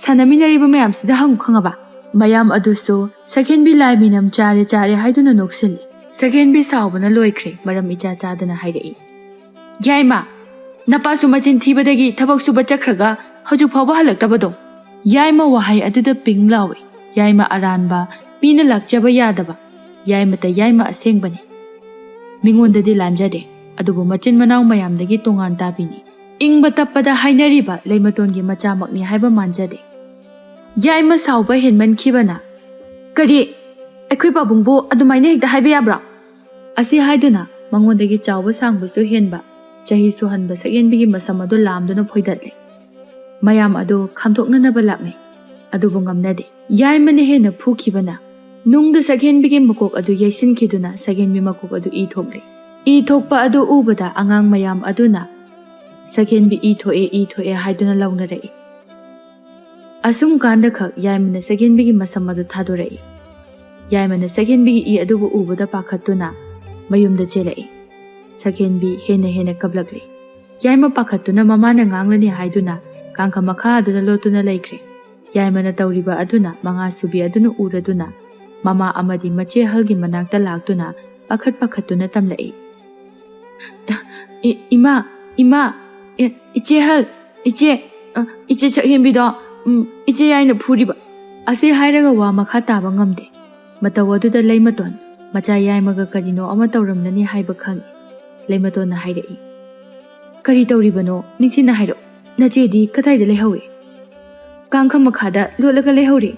ꯁꯥꯟꯅꯃꯤꯟꯅꯔꯤꯕ ꯃꯌꯥꯝꯁꯤꯗ ꯍꯪꯉꯨ ꯈꯪꯉꯕ?" ꯃꯌꯥꯝ ꯑꯗꯨꯁꯨ ꯁꯛꯍꯦꯟꯕꯤ ꯂꯥꯏ ꯃꯤꯅꯝ ꯆꯥꯔꯦ ꯆꯥꯔꯦ ꯍꯥꯏꯗꯨꯅ ꯅꯣꯛꯁꯤꯜꯂꯤ꯫ ꯁꯛꯍꯦꯟꯕꯤ ꯁꯥꯎꯕꯅ ꯂꯣꯏꯈ꯭ꯔꯦ, ꯃꯔꯝ ꯏꯆꯥ ꯆꯥꯗꯅ ꯍꯥꯏꯔꯛꯏ, "ꯌꯥꯏꯃ, ꯅꯄꯥꯁꯨ ꯃꯆꯤꯟ ꯊꯤꯕꯗꯒꯤ ꯊꯕꯛ ꯁꯨꯕ ꯆꯠꯈ꯭ꯔꯒ ꯍꯧꯖꯤꯛ ꯐꯥꯎꯕ ꯍꯜꯂꯛꯇꯕꯗꯣ?" ꯌꯥꯏꯃ ꯋꯥꯍꯩ ꯑꯗꯨꯗ ꯄꯤꯡ ꯂꯥꯎꯏ꯫ ꯌꯥꯏꯃ ꯑꯔꯥꯟꯕ, ꯃꯤꯅ ꯂꯥꯛꯆꯕ ꯌꯥꯗꯕ, ꯌꯥꯏꯃꯇ ꯌꯥꯏꯃ ꯑꯁꯦꯡꯕꯅꯤ꯫ ꯃꯤꯉꯣꯟꯗꯗꯤ ꯂꯥꯟꯖꯗꯦ, ꯑꯗꯨꯕꯨ ꯃꯆꯤꯟ ꯃꯅꯥꯎ ꯃꯌꯥꯝꯗꯒꯤ ꯇꯣꯉꯥꯟ ꯇꯥꯕꯤꯅꯤ꯫ ꯏꯪꯕ ꯇꯞꯄꯗ ꯍꯥꯏꯅꯔꯤꯕ ꯂꯩꯃꯇꯣꯟꯒꯤ ꯃꯆꯥꯃꯛꯅꯤ ꯍꯥꯏꯕ ꯃꯥꯟꯖꯗꯦ꯫ ꯌꯥꯏꯃ ꯁꯥꯎꯕ ꯍꯦꯟꯃꯟꯈꯤꯕꯅ, "ꯀꯔꯤ? ꯑꯩꯈꯣꯏ ꯄꯥꯕꯨꯡꯕꯨ ꯑꯗꯨꯃꯥꯏꯅ ꯍꯦꯛꯇ ꯍꯥꯏꯕ ꯌꯥꯕ꯭ꯔꯥ?" ꯑꯁꯤ ꯍꯥꯏꯗꯨꯅ ꯃꯉꯣꯟꯗꯒꯤ ꯆꯥꯎꯕ ꯁꯥꯡꯕꯁꯨ ꯍꯦꯟꯕ, ꯆꯍꯤ ꯁꯨꯍꯟꯕ ꯁꯛꯍꯦꯟꯕꯤꯒꯤ ꯃꯁꯝ ꯑꯗꯨ ꯂꯥꯝꯗꯨꯅ ꯐꯣꯏꯗꯠꯂꯦ꯫ ꯃꯌꯥꯝ ꯑꯗꯨ ꯈꯥꯝꯗꯣꯛꯅꯅꯕ ꯂꯥꯛꯅꯩ, ꯑꯗꯨꯕꯨ ꯉꯝꯅꯗꯦ꯫ ꯌꯥꯏꯃꯅ ꯍꯦꯟꯅ ꯐꯨꯈꯤꯕꯅ ꯅꯨꯡꯗ ꯁꯛꯍꯦꯟꯕꯤꯒꯤ ꯃꯀꯣꯛ ꯑꯗꯨ ꯌꯩꯁꯤꯟꯈꯤꯗꯨꯅ ꯁꯛꯍꯦꯟꯕꯤ ꯃꯀꯣꯛ ꯑꯗꯨ ꯏ ꯊꯣꯛꯂꯦ꯫ ꯏ ꯊꯣꯛꯄ ꯑꯗꯨ ꯎꯕꯗ ꯑꯉꯥꯡ ꯃꯌꯥꯝ ꯑꯗꯨꯅ, "ꯁꯛꯍꯦꯟꯕꯤ ꯏ ꯊꯣꯛꯑꯦ, ꯏ ꯊꯣꯛꯑꯦ" ꯍꯥꯏꯗꯨꯅ ꯂꯥꯎꯅꯔꯛꯏ꯫ ꯑꯁꯨꯝ ꯀꯥꯟꯗꯈꯛ ꯌꯥꯏꯃꯅ ꯁꯛꯍꯦꯟꯕꯤꯒꯤ ꯃꯁꯝ ꯑꯗꯨ ꯊꯥꯗꯣꯔꯛꯏ꯫ ꯌꯥꯏꯃꯅ ꯁꯛꯍꯦꯟꯕꯤꯒꯤ ꯏ ꯑꯗꯨꯕꯨ ꯎꯕꯗ ꯄꯥꯈꯠꯇꯨꯅ ꯃꯌꯨꯝꯗ ꯆꯦꯜꯂꯛꯏ꯫ ꯁꯛꯍꯦꯟꯕꯤ ꯍꯦꯟꯅ ꯍꯦꯟꯅ ꯀꯞꯂꯛꯂꯤ꯫ ꯌꯥꯏꯃ ꯄꯥꯈꯠꯇꯨꯅ ꯃꯃꯥꯅ ꯉꯥꯡꯂꯅꯤ ꯍꯥꯏꯗꯨꯅ ꯀꯥꯡꯈ ꯃꯈꯥ ꯑꯗꯨꯗ ꯂꯣꯠꯇꯨꯅ ꯂꯩꯈ꯭ꯔꯦ꯫ ꯌꯥꯏꯃꯅ ꯇꯧꯔꯤꯕ ꯑꯗꯨꯅ ꯃꯉꯥꯁꯨꯕꯤ ꯑꯗꯨꯅ ꯎꯔꯗꯨꯅ ꯃꯃꯥ ꯑꯃꯗꯤ ꯃꯆꯦ ꯑꯍꯜꯒꯤ ꯃꯅꯥꯛꯇ ꯂꯥꯛꯇꯨꯅ ꯄꯥꯈꯠ ꯄꯥꯈꯠꯇꯨꯅ ꯇꯝꯂꯛꯏ, "ꯏ-, ꯏꯃꯥ, ꯏꯃꯥ, ꯏ-, ꯏꯆꯦ ꯑꯍꯜ, ꯏꯆꯦ, ꯑ, ꯏꯆꯦ ꯁꯛꯍꯦꯟꯕꯤꯗꯣ, ꯎꯝ, ꯏꯆꯦ ꯌꯥꯏꯅ ꯐꯨꯔꯤꯕ"꯫ ꯑꯁꯤ ꯍꯥꯏꯔꯒ ꯋꯥ ꯃꯈꯥ ꯇꯥꯕ ꯉꯝꯗꯦ꯫ ꯃꯇꯧ ꯑꯗꯨꯗ ꯂꯩꯃꯇꯣꯟ ꯃꯆꯥ ꯌꯥꯏꯃꯒ ꯀꯔꯤꯅꯣ ꯑꯃ ꯇꯧꯔꯝꯂꯅꯤ ꯍꯥꯏꯕ ꯈꯪꯏ꯫ ꯂꯩꯃꯇꯣꯟꯅ ꯍꯥꯏꯔꯛꯏ, "ꯀꯔꯤ ꯇꯧꯔꯤꯕꯅꯣ? ꯅꯤꯡꯊꯤꯅ ꯍꯥꯏꯔꯛꯎ꯫ ꯅꯆꯦꯗꯤ ꯀꯗꯥꯏꯗ ꯂꯩꯍꯧꯏ?" "ꯀꯥꯡꯈ ꯃꯈꯥꯗ ꯂꯣꯠꯂꯒ ꯂꯩꯍꯧꯔꯤ"꯫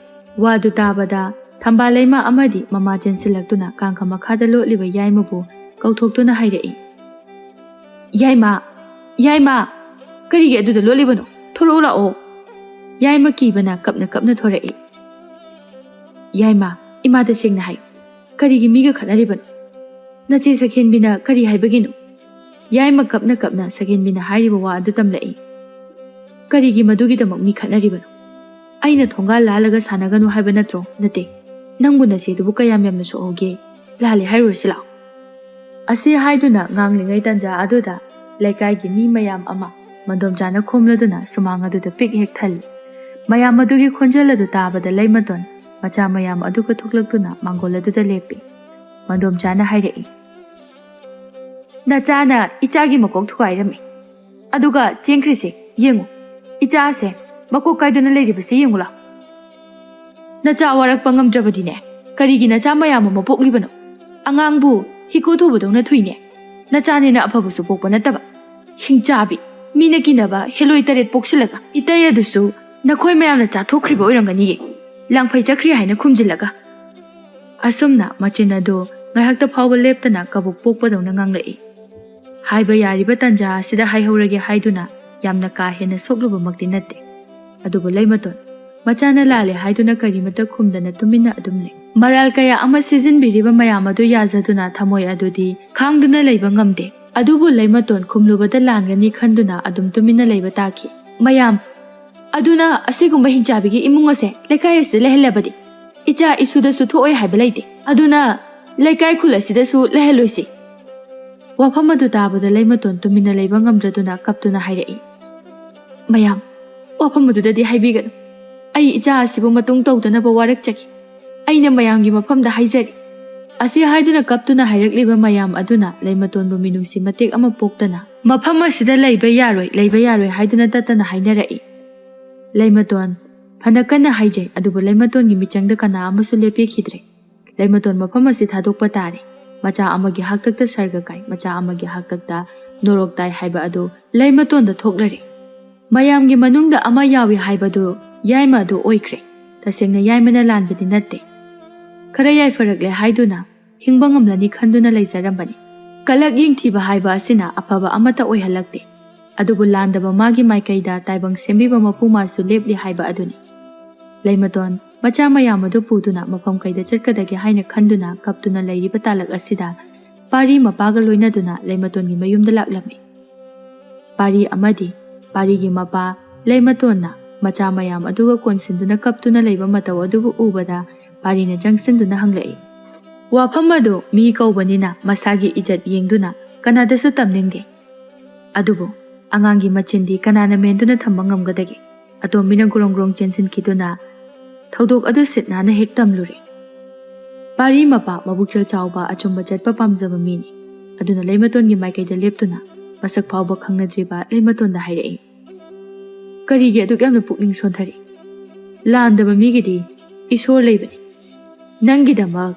ꯋꯥꯗꯨ ꯇꯥꯕꯗ ꯊꯝꯕꯥꯜ ꯂꯩꯃ ꯑꯃꯗꯤ ꯃꯃꯥ ꯆꯦꯟꯁꯤꯜꯂꯛꯇꯨꯅ ꯀꯥꯡꯈ ꯃꯈꯥꯗ ꯂꯣꯠꯂꯤꯕ ꯌꯥꯏꯃꯕꯨ ꯀꯧꯊꯣꯛꯇꯨꯅ ꯍꯥꯏꯔꯛꯏ, "ꯌꯥꯏꯃ, ꯌꯥꯏꯃ, ꯀꯔꯤꯒꯤ ꯑꯗꯨꯗ ꯂꯣꯠꯂꯤꯕꯅꯣ? ꯊꯣꯔꯛꯎ ꯂꯥꯛꯑꯣ"꯫ ꯌꯥꯏꯃ ꯀꯤꯕꯅ ꯀꯞꯅ ꯀꯞꯅ ꯊꯣꯔꯛꯏ꯫ "ꯌꯥꯏꯃ, ꯏꯃꯥꯗ ꯁꯦꯡꯅ ꯍꯥꯏ, ꯀꯔꯤꯒꯤ ꯃꯤꯒ ꯈꯠꯅꯔꯤꯕꯅꯣ? ꯅꯆꯦ ꯁꯛꯍꯦꯟꯕꯤꯅ ꯀꯔꯤ ꯍꯥꯏꯕꯒꯤꯅꯣ?" ꯌꯥꯏꯃ ꯀꯞꯅ ꯀꯞꯅ ꯁꯛꯍꯦꯟꯕꯤꯅ ꯍꯥꯏꯔꯤꯕ ꯋꯥ ꯑꯗꯨ ꯇꯝꯂꯛꯏ꯫ ꯀꯔꯤꯒꯤ ꯃꯗꯨꯒꯤꯗꯃꯛ ꯃꯤ ꯈꯠꯅꯔꯤꯕꯅꯣ? ꯑꯩꯅ ꯊꯣꯡꯒꯥꯜ ꯂꯥꯜꯂꯒ ꯁꯥꯟꯅꯒꯅꯨ ꯍꯥꯏꯕ ꯅꯠꯇ꯭ꯔꯣ? ꯅꯠꯇꯦ, ꯅꯪꯕꯨ ꯅꯆꯦꯗꯨꯕꯨ ꯀꯌꯥꯝ ꯌꯥꯝꯅ ꯁꯣꯛꯍꯧꯒꯦ? ꯂꯥꯜꯂꯦ ꯍꯥꯏꯔꯨꯔꯁꯤ ꯂꯥꯛꯑꯣ꯫ ꯑꯁꯤ ꯍꯥꯏꯗꯨꯅ ꯉꯥꯡꯂꯤꯉꯩ ꯇꯟꯖꯥ ꯑꯗꯨꯗ ꯂꯩꯀꯥꯏꯒꯤ ꯃꯤ ꯃꯌꯥꯝ ꯑꯃ ꯃꯟꯗꯣꯝꯆꯥꯅ ꯈꯣꯝꯂꯗꯨꯅ ꯁꯨꯃꯥꯡ ꯑꯗꯨꯗ ꯄꯤꯛ ꯍꯦꯛ ꯊꯜꯂꯤ꯫ ꯃꯌꯥꯝ ꯑꯗꯨꯒꯤ ꯈꯣꯟꯖꯦꯜ ꯑꯗꯨ ꯇꯥꯕꯗ ꯂꯩꯃꯇꯣꯟ ꯃꯆꯥ ꯃꯌꯥꯝ ꯑꯗꯨꯒ ꯊꯣꯛꯂꯛꯇꯨꯅ ꯃꯥꯡꯒꯣꯜ ꯑꯗꯨꯗ ꯂꯦꯞꯄꯤ꯫ ꯃꯟꯗꯣꯝꯆꯥꯅ ꯍꯥꯏꯔꯛꯏ, "ꯅꯆꯥꯅ ꯏꯆꯥꯒꯤ ꯃꯀꯣꯛ ꯊꯨꯒꯥꯏꯔꯝꯃꯤ꯫ ꯑꯗꯨꯒ ꯆꯦꯟꯈ꯭ꯔꯤꯁꯦ ꯌꯦꯡꯉꯨ꯫ ꯏꯆꯥꯁꯦ ꯃꯀꯣꯛ ꯀꯥꯏꯗꯨꯅ ꯂꯩꯔꯤꯕꯁꯦ ꯌꯦꯡꯉꯨ ꯂꯥꯎ꯫ ꯅꯆꯥ ꯋꯥꯔꯛꯄ ꯉꯝꯗ꯭ꯔꯕꯗꯤꯅꯦ, ꯀꯔꯤꯒꯤ ꯅꯆꯥ ꯃꯌꯥꯝ ꯑꯃ ꯄꯣꯛꯂꯤꯕꯅꯣ? ꯑꯉꯥꯡꯕꯨ ꯍꯤꯀꯨ ꯊꯨꯕꯗꯧꯅ ꯊꯨꯏꯅꯦ꯫ ꯅꯆꯥꯅꯦꯅ ꯑꯐꯕꯁꯨ ꯄꯣꯛꯄ ꯅꯠꯇꯕ꯫ ꯍꯤꯡꯆꯥꯕꯤ, ꯃꯤꯅ ꯀꯤꯅꯕ ꯍꯦꯂꯣꯏ ꯇꯔꯦꯠ ꯄꯣꯛꯁꯤꯜꯂꯒ ꯏꯇꯩ ꯑꯗꯨꯁꯨ ꯅꯈꯣꯏ ꯃꯌꯥꯝꯅ ꯆꯥꯊꯣꯛꯈ꯭ꯔꯤꯕ ꯑꯣꯏꯔꯝꯒꯅꯤꯌꯦ, ꯂꯥꯡꯐꯩ ꯆꯠꯈ꯭ꯔꯤ ꯍꯥꯏꯅ ꯈꯨꯝꯖꯤꯜꯂꯒ꯫" ꯑꯁꯨꯝꯅ ꯃꯆꯤꯟ ꯑꯗꯨ ꯉꯥꯏꯍꯥꯛꯇ ꯐꯥꯎꯕ ꯂꯦꯞꯇꯅ ꯀꯕꯣꯛ ꯄꯣꯛꯄꯗꯧꯅ ꯉꯥꯡꯂꯛꯏ꯫ ꯍꯥꯏꯕ ꯌꯥꯔꯤꯕ ꯇꯟꯖꯥ ꯑꯁꯤꯗ ꯍꯥꯏꯍꯧꯔꯒꯦ ꯍꯥꯏꯗꯨꯅ ꯌꯥꯝꯅ ꯀꯥ ꯍꯦꯟꯅ ꯁꯣꯛꯂꯨꯕꯃꯛꯇꯤ ꯅꯠꯇꯦ꯫ ꯑꯗꯨꯕꯨ ꯂꯩꯃꯇꯣꯟ ꯃꯆꯥꯅ ꯂꯥꯜꯂꯦ ꯍꯥꯏꯗꯨꯅ ꯀꯔꯤꯃꯠꯇ ꯈꯨꯝꯗꯅ ꯇꯨꯃꯤꯟꯅ ꯑꯗꯨꯝ ꯂꯩ꯫ ꯃꯔꯥꯜ ꯀꯌꯥ ꯑꯃ ꯁꯤꯖꯤꯟꯕꯤꯔꯤꯕ ꯃꯌꯥꯝ ꯑꯗꯨ ꯌꯥꯖꯗꯨꯅ ꯊꯃꯣꯏ ꯑꯗꯨꯗꯤ ꯈꯥꯡꯗꯨꯅ ꯂꯩꯕ ꯉꯝꯗꯦ꯫ ꯑꯗꯨꯕꯨ ꯂꯩꯃꯇꯣꯟ ꯈꯨꯝꯂꯨꯕꯗ ꯂꯥꯟꯒꯅꯤ ꯈꯟꯗꯨꯅ ꯑꯗꯨꯝ ꯇꯨꯃꯤꯟꯅ ꯂꯩꯕ ꯇꯥꯈꯤ꯫ "ꯃꯌꯥꯝ, ꯑꯗꯨꯅ ꯑꯁꯤꯒꯨꯝꯕ ꯍꯤꯡꯆꯥꯕꯤꯒꯤ ꯏꯃꯨꯡ ꯑꯁꯦ ꯂꯩꯀꯥꯏ ꯑꯁꯤꯗ ꯂꯩꯍꯜꯂꯕꯗꯤ ꯏꯆꯥ ꯏꯁꯨꯗꯁꯨ ꯊꯣꯛꯑꯣꯏ ꯍꯥꯏꯕ ꯂꯩꯇꯦ꯫ ꯑꯗꯨꯅ ꯂꯩꯀꯥꯏ ꯈꯨꯜ ꯑꯁꯤꯗꯁꯨ ꯂꯩꯍꯜꯂꯣꯏꯁꯤ꯫" ꯋꯥꯐꯝ ꯑꯗꯨ ꯇꯥꯕꯗ ꯂꯩꯃꯇꯣꯟ ꯇꯨꯃꯤꯟꯅ ꯂꯩꯕ ꯉꯝꯗ꯭ꯔꯗꯨꯅ ꯀꯞꯇꯨꯅ ꯍꯥꯏꯔꯛꯏ, "ꯃꯌꯥꯝ, ꯋꯥꯐꯝ ꯑꯗꯨꯗꯗꯤ ꯍꯥꯏꯕꯤꯒꯅꯨ꯫ ꯑꯩ ꯏꯆꯥ ꯑꯁꯤꯕꯨ ꯃꯇꯨꯡ ꯇꯧꯗꯅꯕ ꯋꯥꯔꯛꯆꯈꯤ꯫ ꯑꯩꯅ ꯃꯌꯥꯝꯒꯤ ꯃꯐꯝꯗ ꯍꯥꯏꯖꯔꯤ꯫" ꯑꯁꯤ ꯍꯥꯏꯗꯨꯅ ꯀꯞꯇꯨꯅ ꯍꯥꯏꯔꯛꯂꯤꯕ ꯃꯌꯥꯝ ꯑꯗꯨꯅ ꯂꯩꯃꯇꯣꯟꯕꯨ ꯃꯤꯅꯨꯡꯁꯤ ꯃꯇꯦꯛ ꯑꯃ ꯄꯣꯛꯇꯅ, "ꯃꯐꯝ ꯑꯁꯤꯗ ꯂꯩꯕ ꯌꯥꯔꯣꯏ, ꯂꯩꯕ ꯌꯥꯔꯣꯏ" ꯍꯥꯏꯗꯨꯅ ꯇꯠꯇꯅ ꯍꯥꯏꯅꯔꯛꯏ꯫ ꯂꯩꯃꯇꯣꯟ ꯐꯅ ꯀꯟꯅ ꯍꯥꯏꯖꯩ, ꯑꯗꯨꯕꯨ ꯂꯩꯃꯇꯣꯟꯒꯤ ꯃꯤꯆꯪꯗ ꯀꯅꯥ ꯑꯃꯁꯨ ꯂꯦꯞꯄꯤꯈꯤꯗ꯭ꯔꯦ꯫ ꯂꯩꯃꯇꯣꯟ ꯃꯐꯝ ꯑꯁꯤ ꯊꯥꯗꯣꯛꯄ ꯇꯥꯔꯦ꯫ ꯃꯆꯥ ꯑꯃꯒꯤ ꯍꯥꯛꯇꯛꯇ ꯁꯔꯒ ꯀꯥꯏ, ꯃꯆꯥ ꯑꯃꯒꯤ ꯍꯥꯛꯇꯛꯇ ꯅꯣꯔꯣꯛ ꯇꯥꯏ ꯍꯥꯏꯕ ꯑꯗꯨ ꯂꯩꯃꯇꯣꯟꯗ ꯊꯣꯛꯂꯔꯦ꯫ ꯃꯌꯥꯝꯒꯤ ꯃꯅꯨꯡꯗ ꯑꯃ ꯌꯥꯎꯏ ꯍꯥꯏꯕꯗꯨ ꯌꯥꯏꯃ ꯑꯗꯨ ꯑꯣꯏꯈ꯭ꯔꯦ꯫ ꯇꯁꯦꯡꯅ ꯌꯥꯏꯃꯅ ꯂꯥꯟꯕꯗꯤ ꯅꯠꯇꯦ꯫ ꯈꯔ ꯌꯥꯏꯐꯔꯛꯂꯦ ꯍꯥꯏꯗꯨꯅ ꯍꯤꯡꯕ ꯉꯝꯂꯅꯤ ꯈꯟꯗꯨꯅ ꯂꯩꯖꯔꯝꯕꯅꯤ꯫ ꯀꯂꯛ ꯌꯦꯡꯊꯤꯕ ꯍꯥꯏꯕ ꯑꯁꯤꯅ ꯑꯐꯕ ꯑꯃꯠꯇ ꯑꯣꯏꯍꯜꯂꯛꯇꯦ꯫ ꯑꯗꯨꯕꯨ ꯂꯥꯟꯗꯕ ꯃꯥꯒꯤ ꯃꯥꯏꯀꯩꯗ ꯇꯥꯏꯕꯪ ꯁꯦꯝꯕꯤꯕ ꯃꯄꯨ ꯃꯥꯁꯨ ꯂꯦꯞꯂꯤ ꯍꯥꯏꯕ ꯑꯗꯨꯅꯤ꯫ ꯂꯩꯃꯇꯣꯟ ꯃꯆꯥ ꯃꯌꯥꯝ ꯑꯗꯨ ꯄꯨꯗꯨꯅ ꯃꯐꯝ ꯀꯩꯗ ꯆꯠꯀꯗꯒꯦ ꯍꯥꯏꯅ ꯈꯟꯗꯨꯅ ꯀꯞꯇꯨꯅ ꯂꯩꯔꯤꯕ ꯇꯥꯂꯛ ꯑꯁꯤꯗ ꯄꯥꯔꯤ ꯃꯄꯥꯒ ꯂꯣꯏꯅꯗꯨꯅ ꯂꯩꯃꯇꯣꯟꯒꯤ ꯃꯌꯨꯝꯗ ꯂꯥꯛꯂꯝꯃꯤ꯫ ꯄꯥꯔꯤ ꯑꯃꯗꯤ ꯄꯥꯔꯤꯒꯤ ꯃꯄꯥ ꯂꯩꯃꯇꯣꯟꯅ ꯃꯆꯥ ꯃꯌꯥꯝ ꯑꯗꯨꯒ ꯀꯣꯟꯁꯤꯟꯗꯨꯅ ꯀꯞꯇꯨꯅ ꯂꯩꯕ ꯃꯇꯧ ꯑꯗꯨꯕꯨ ꯎꯕꯗ ꯄꯥꯔꯤꯅ ꯆꯪꯁꯤꯟꯗꯨꯅ ꯍꯪꯂꯛꯏ꯫ ꯋꯥꯐꯝ ꯑꯗꯨ ꯃꯤ ꯀꯧꯕꯅꯤꯅ ꯃꯁꯥꯒꯤ ꯏꯖꯠ ꯌꯦꯡꯗꯨꯅ ꯀꯅꯥꯗꯁꯨ ꯇꯝꯅꯤꯡꯗꯦ꯫ ꯑꯗꯨꯕꯨ ꯑꯉꯥꯡꯒꯤ ꯃꯆꯤꯟꯗꯤ ꯀꯅꯥꯅ ꯃꯦꯟꯗꯨꯅ ꯊꯝꯕ ꯉꯝꯒꯗꯒꯦ? ꯑꯇꯣꯝꯕꯤꯅ ꯒ꯭ꯔꯣꯡ ꯒ꯭ꯔꯣꯡ ꯆꯦꯟꯁꯤꯟꯈꯤꯗꯨꯅ ꯊꯧꯗꯣꯛ ꯑꯗꯨ ꯁꯤꯠ ꯅꯥꯟꯅ ꯍꯦꯛ ꯇꯝꯂꯨꯔꯦ꯫ ꯄꯥꯔꯤ ꯃꯄꯥ ꯃꯕꯨꯛꯆꯦꯜ ꯆꯥꯎꯕ, ꯑꯆꯨꯝꯕ ꯆꯠꯄ ꯄꯥꯝꯖꯕ ꯃꯤꯅꯤ꯫ ꯑꯗꯨꯅ ꯂꯩꯃꯇꯣꯟꯒꯤ ꯃꯥꯏꯀꯩꯗ ꯂꯦꯞꯇꯨꯅ ꯃꯁꯛ ꯐꯥꯎꯕ ꯈꯪꯅꯗ꯭ꯔꯤꯕ ꯂꯩꯃꯇꯣꯟꯗ ꯍꯥꯏꯔꯛꯏ, "ꯀꯔꯤꯒꯤ ꯑꯗꯨꯛ ꯌꯥꯝꯅ ꯄꯨꯛꯅꯤꯡ ꯁꯣꯟꯊꯔꯤ? ꯂꯥꯟꯗꯕ ꯃꯤꯒꯤꯗꯤ ꯏꯁꯣꯔ ꯂꯩꯕꯅꯤ꯫ ꯅꯪꯒꯤꯗꯃꯛ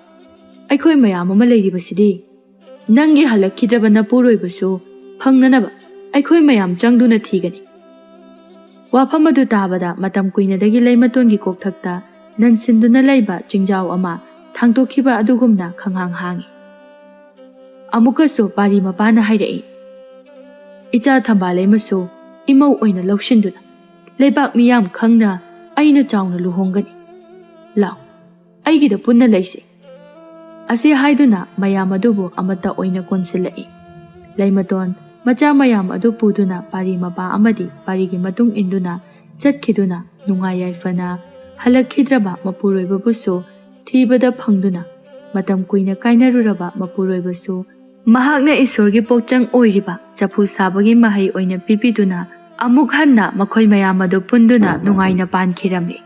ꯑꯩꯈꯣꯏ ꯃꯌꯥꯝ ꯑꯃ ꯂꯩꯔꯤꯕꯁꯤꯗꯤ꯫ ꯅꯪꯒꯤ ꯍꯜꯂꯛꯈꯤꯗ꯭ꯔꯕ ꯅꯄꯨꯔꯣꯏꯕꯁꯨ ꯐꯪꯅꯅꯕ ꯑꯩꯈꯣꯏ ꯃꯌꯥꯝ ꯆꯪꯗꯨꯅ ꯊꯤꯒꯅꯤ꯫" ꯋꯥꯐꯝ ꯑꯗꯨ ꯇꯥꯕꯗ ꯃꯇꯝ ꯀꯨꯏꯅꯗꯒꯤ ꯂꯩꯃꯇꯣꯟꯒꯤ ꯀꯣꯛꯊꯛꯇ ꯅꯟꯁꯤꯟꯗꯨꯅ ꯂꯩꯕ ꯆꯤꯡꯖꯥꯎ ꯑꯃ ꯊꯥꯡꯗꯣꯛꯈꯤꯕ ꯑꯗꯨꯒꯨꯝꯅ ꯈꯪꯍꯥꯡ ꯍꯥꯡꯉꯤ꯫ ꯑꯃꯨꯛꯀꯁꯨ ꯄꯥꯔꯤ ꯃꯄꯥꯅ ꯍꯥꯏꯔꯛꯏ, "ꯏꯆꯥ ꯊꯝꯕꯥꯜ ꯂꯩꯃꯁꯨ ꯏꯃꯧ ꯑꯣꯏꯅ ꯂꯧꯁꯤꯟꯗꯨꯅ ꯂꯩꯕꯥꯛ ꯃꯤꯌꯥꯝ ꯈꯪꯅ ꯑꯩꯅ ꯆꯥꯎꯅ ꯂꯨꯍꯣꯡꯒꯅꯤ꯫ ꯂꯥꯎ, ꯑꯩꯒꯤꯗ ꯄꯨꯟꯅ ꯂꯩꯁꯤ꯫" ꯑꯁꯤ ꯍꯥꯏꯗꯨꯅ ꯃꯌꯥꯝ ꯑꯗꯨꯕꯨ ꯑꯃꯠꯇ ꯑꯣꯏꯅ ꯀꯣꯟꯁꯤꯜꯂꯛꯏ꯫ ꯂꯩꯃꯇꯣꯟ ꯃꯆꯥ ꯃꯌꯥꯝ ꯑꯗꯨ ꯄꯨꯗꯨꯅ ꯄꯥꯔꯤ ꯃꯄꯥ ꯑꯃꯗꯤ ꯄꯥꯔꯤꯒꯤ ꯃꯇꯨꯡ ꯏꯟꯗꯨꯅ ꯆꯠꯈꯤꯗꯨꯅ ꯅꯨꯡꯉꯥꯏ ꯌꯥꯏꯐꯅ ꯍꯜꯂꯛꯈꯤꯗ꯭ꯔꯕ ꯃꯄꯨꯔꯣꯏꯕꯕꯨꯁꯨ ꯊꯤꯕꯗ ꯐꯪꯗꯨꯅ ꯃꯇꯝ ꯀꯨꯏꯅ ꯀꯥꯏꯅꯔꯨꯔꯕ ꯃꯄꯨꯔꯣꯏꯕꯁꯨ ꯃꯍꯥꯛꯅ ꯏꯁꯣꯔꯒꯤ ꯄꯣꯛꯆꯪ ꯑꯣꯏꯔꯤꯕ ꯆꯐꯨ ꯁꯥꯕꯒꯤ ꯃꯍꯩ ꯑꯣꯏꯅ ꯄꯤꯕꯤꯗꯨꯅ ꯑꯃꯨꯛ ꯍꯟꯅ ꯃꯈꯣꯏ ꯃꯌꯥꯝ ꯑꯗꯨ ꯄꯨꯟꯗꯨꯅ ꯅꯨꯡꯉꯥꯏꯅ ꯄꯥꯟꯈꯤꯔꯝꯃꯤ꯫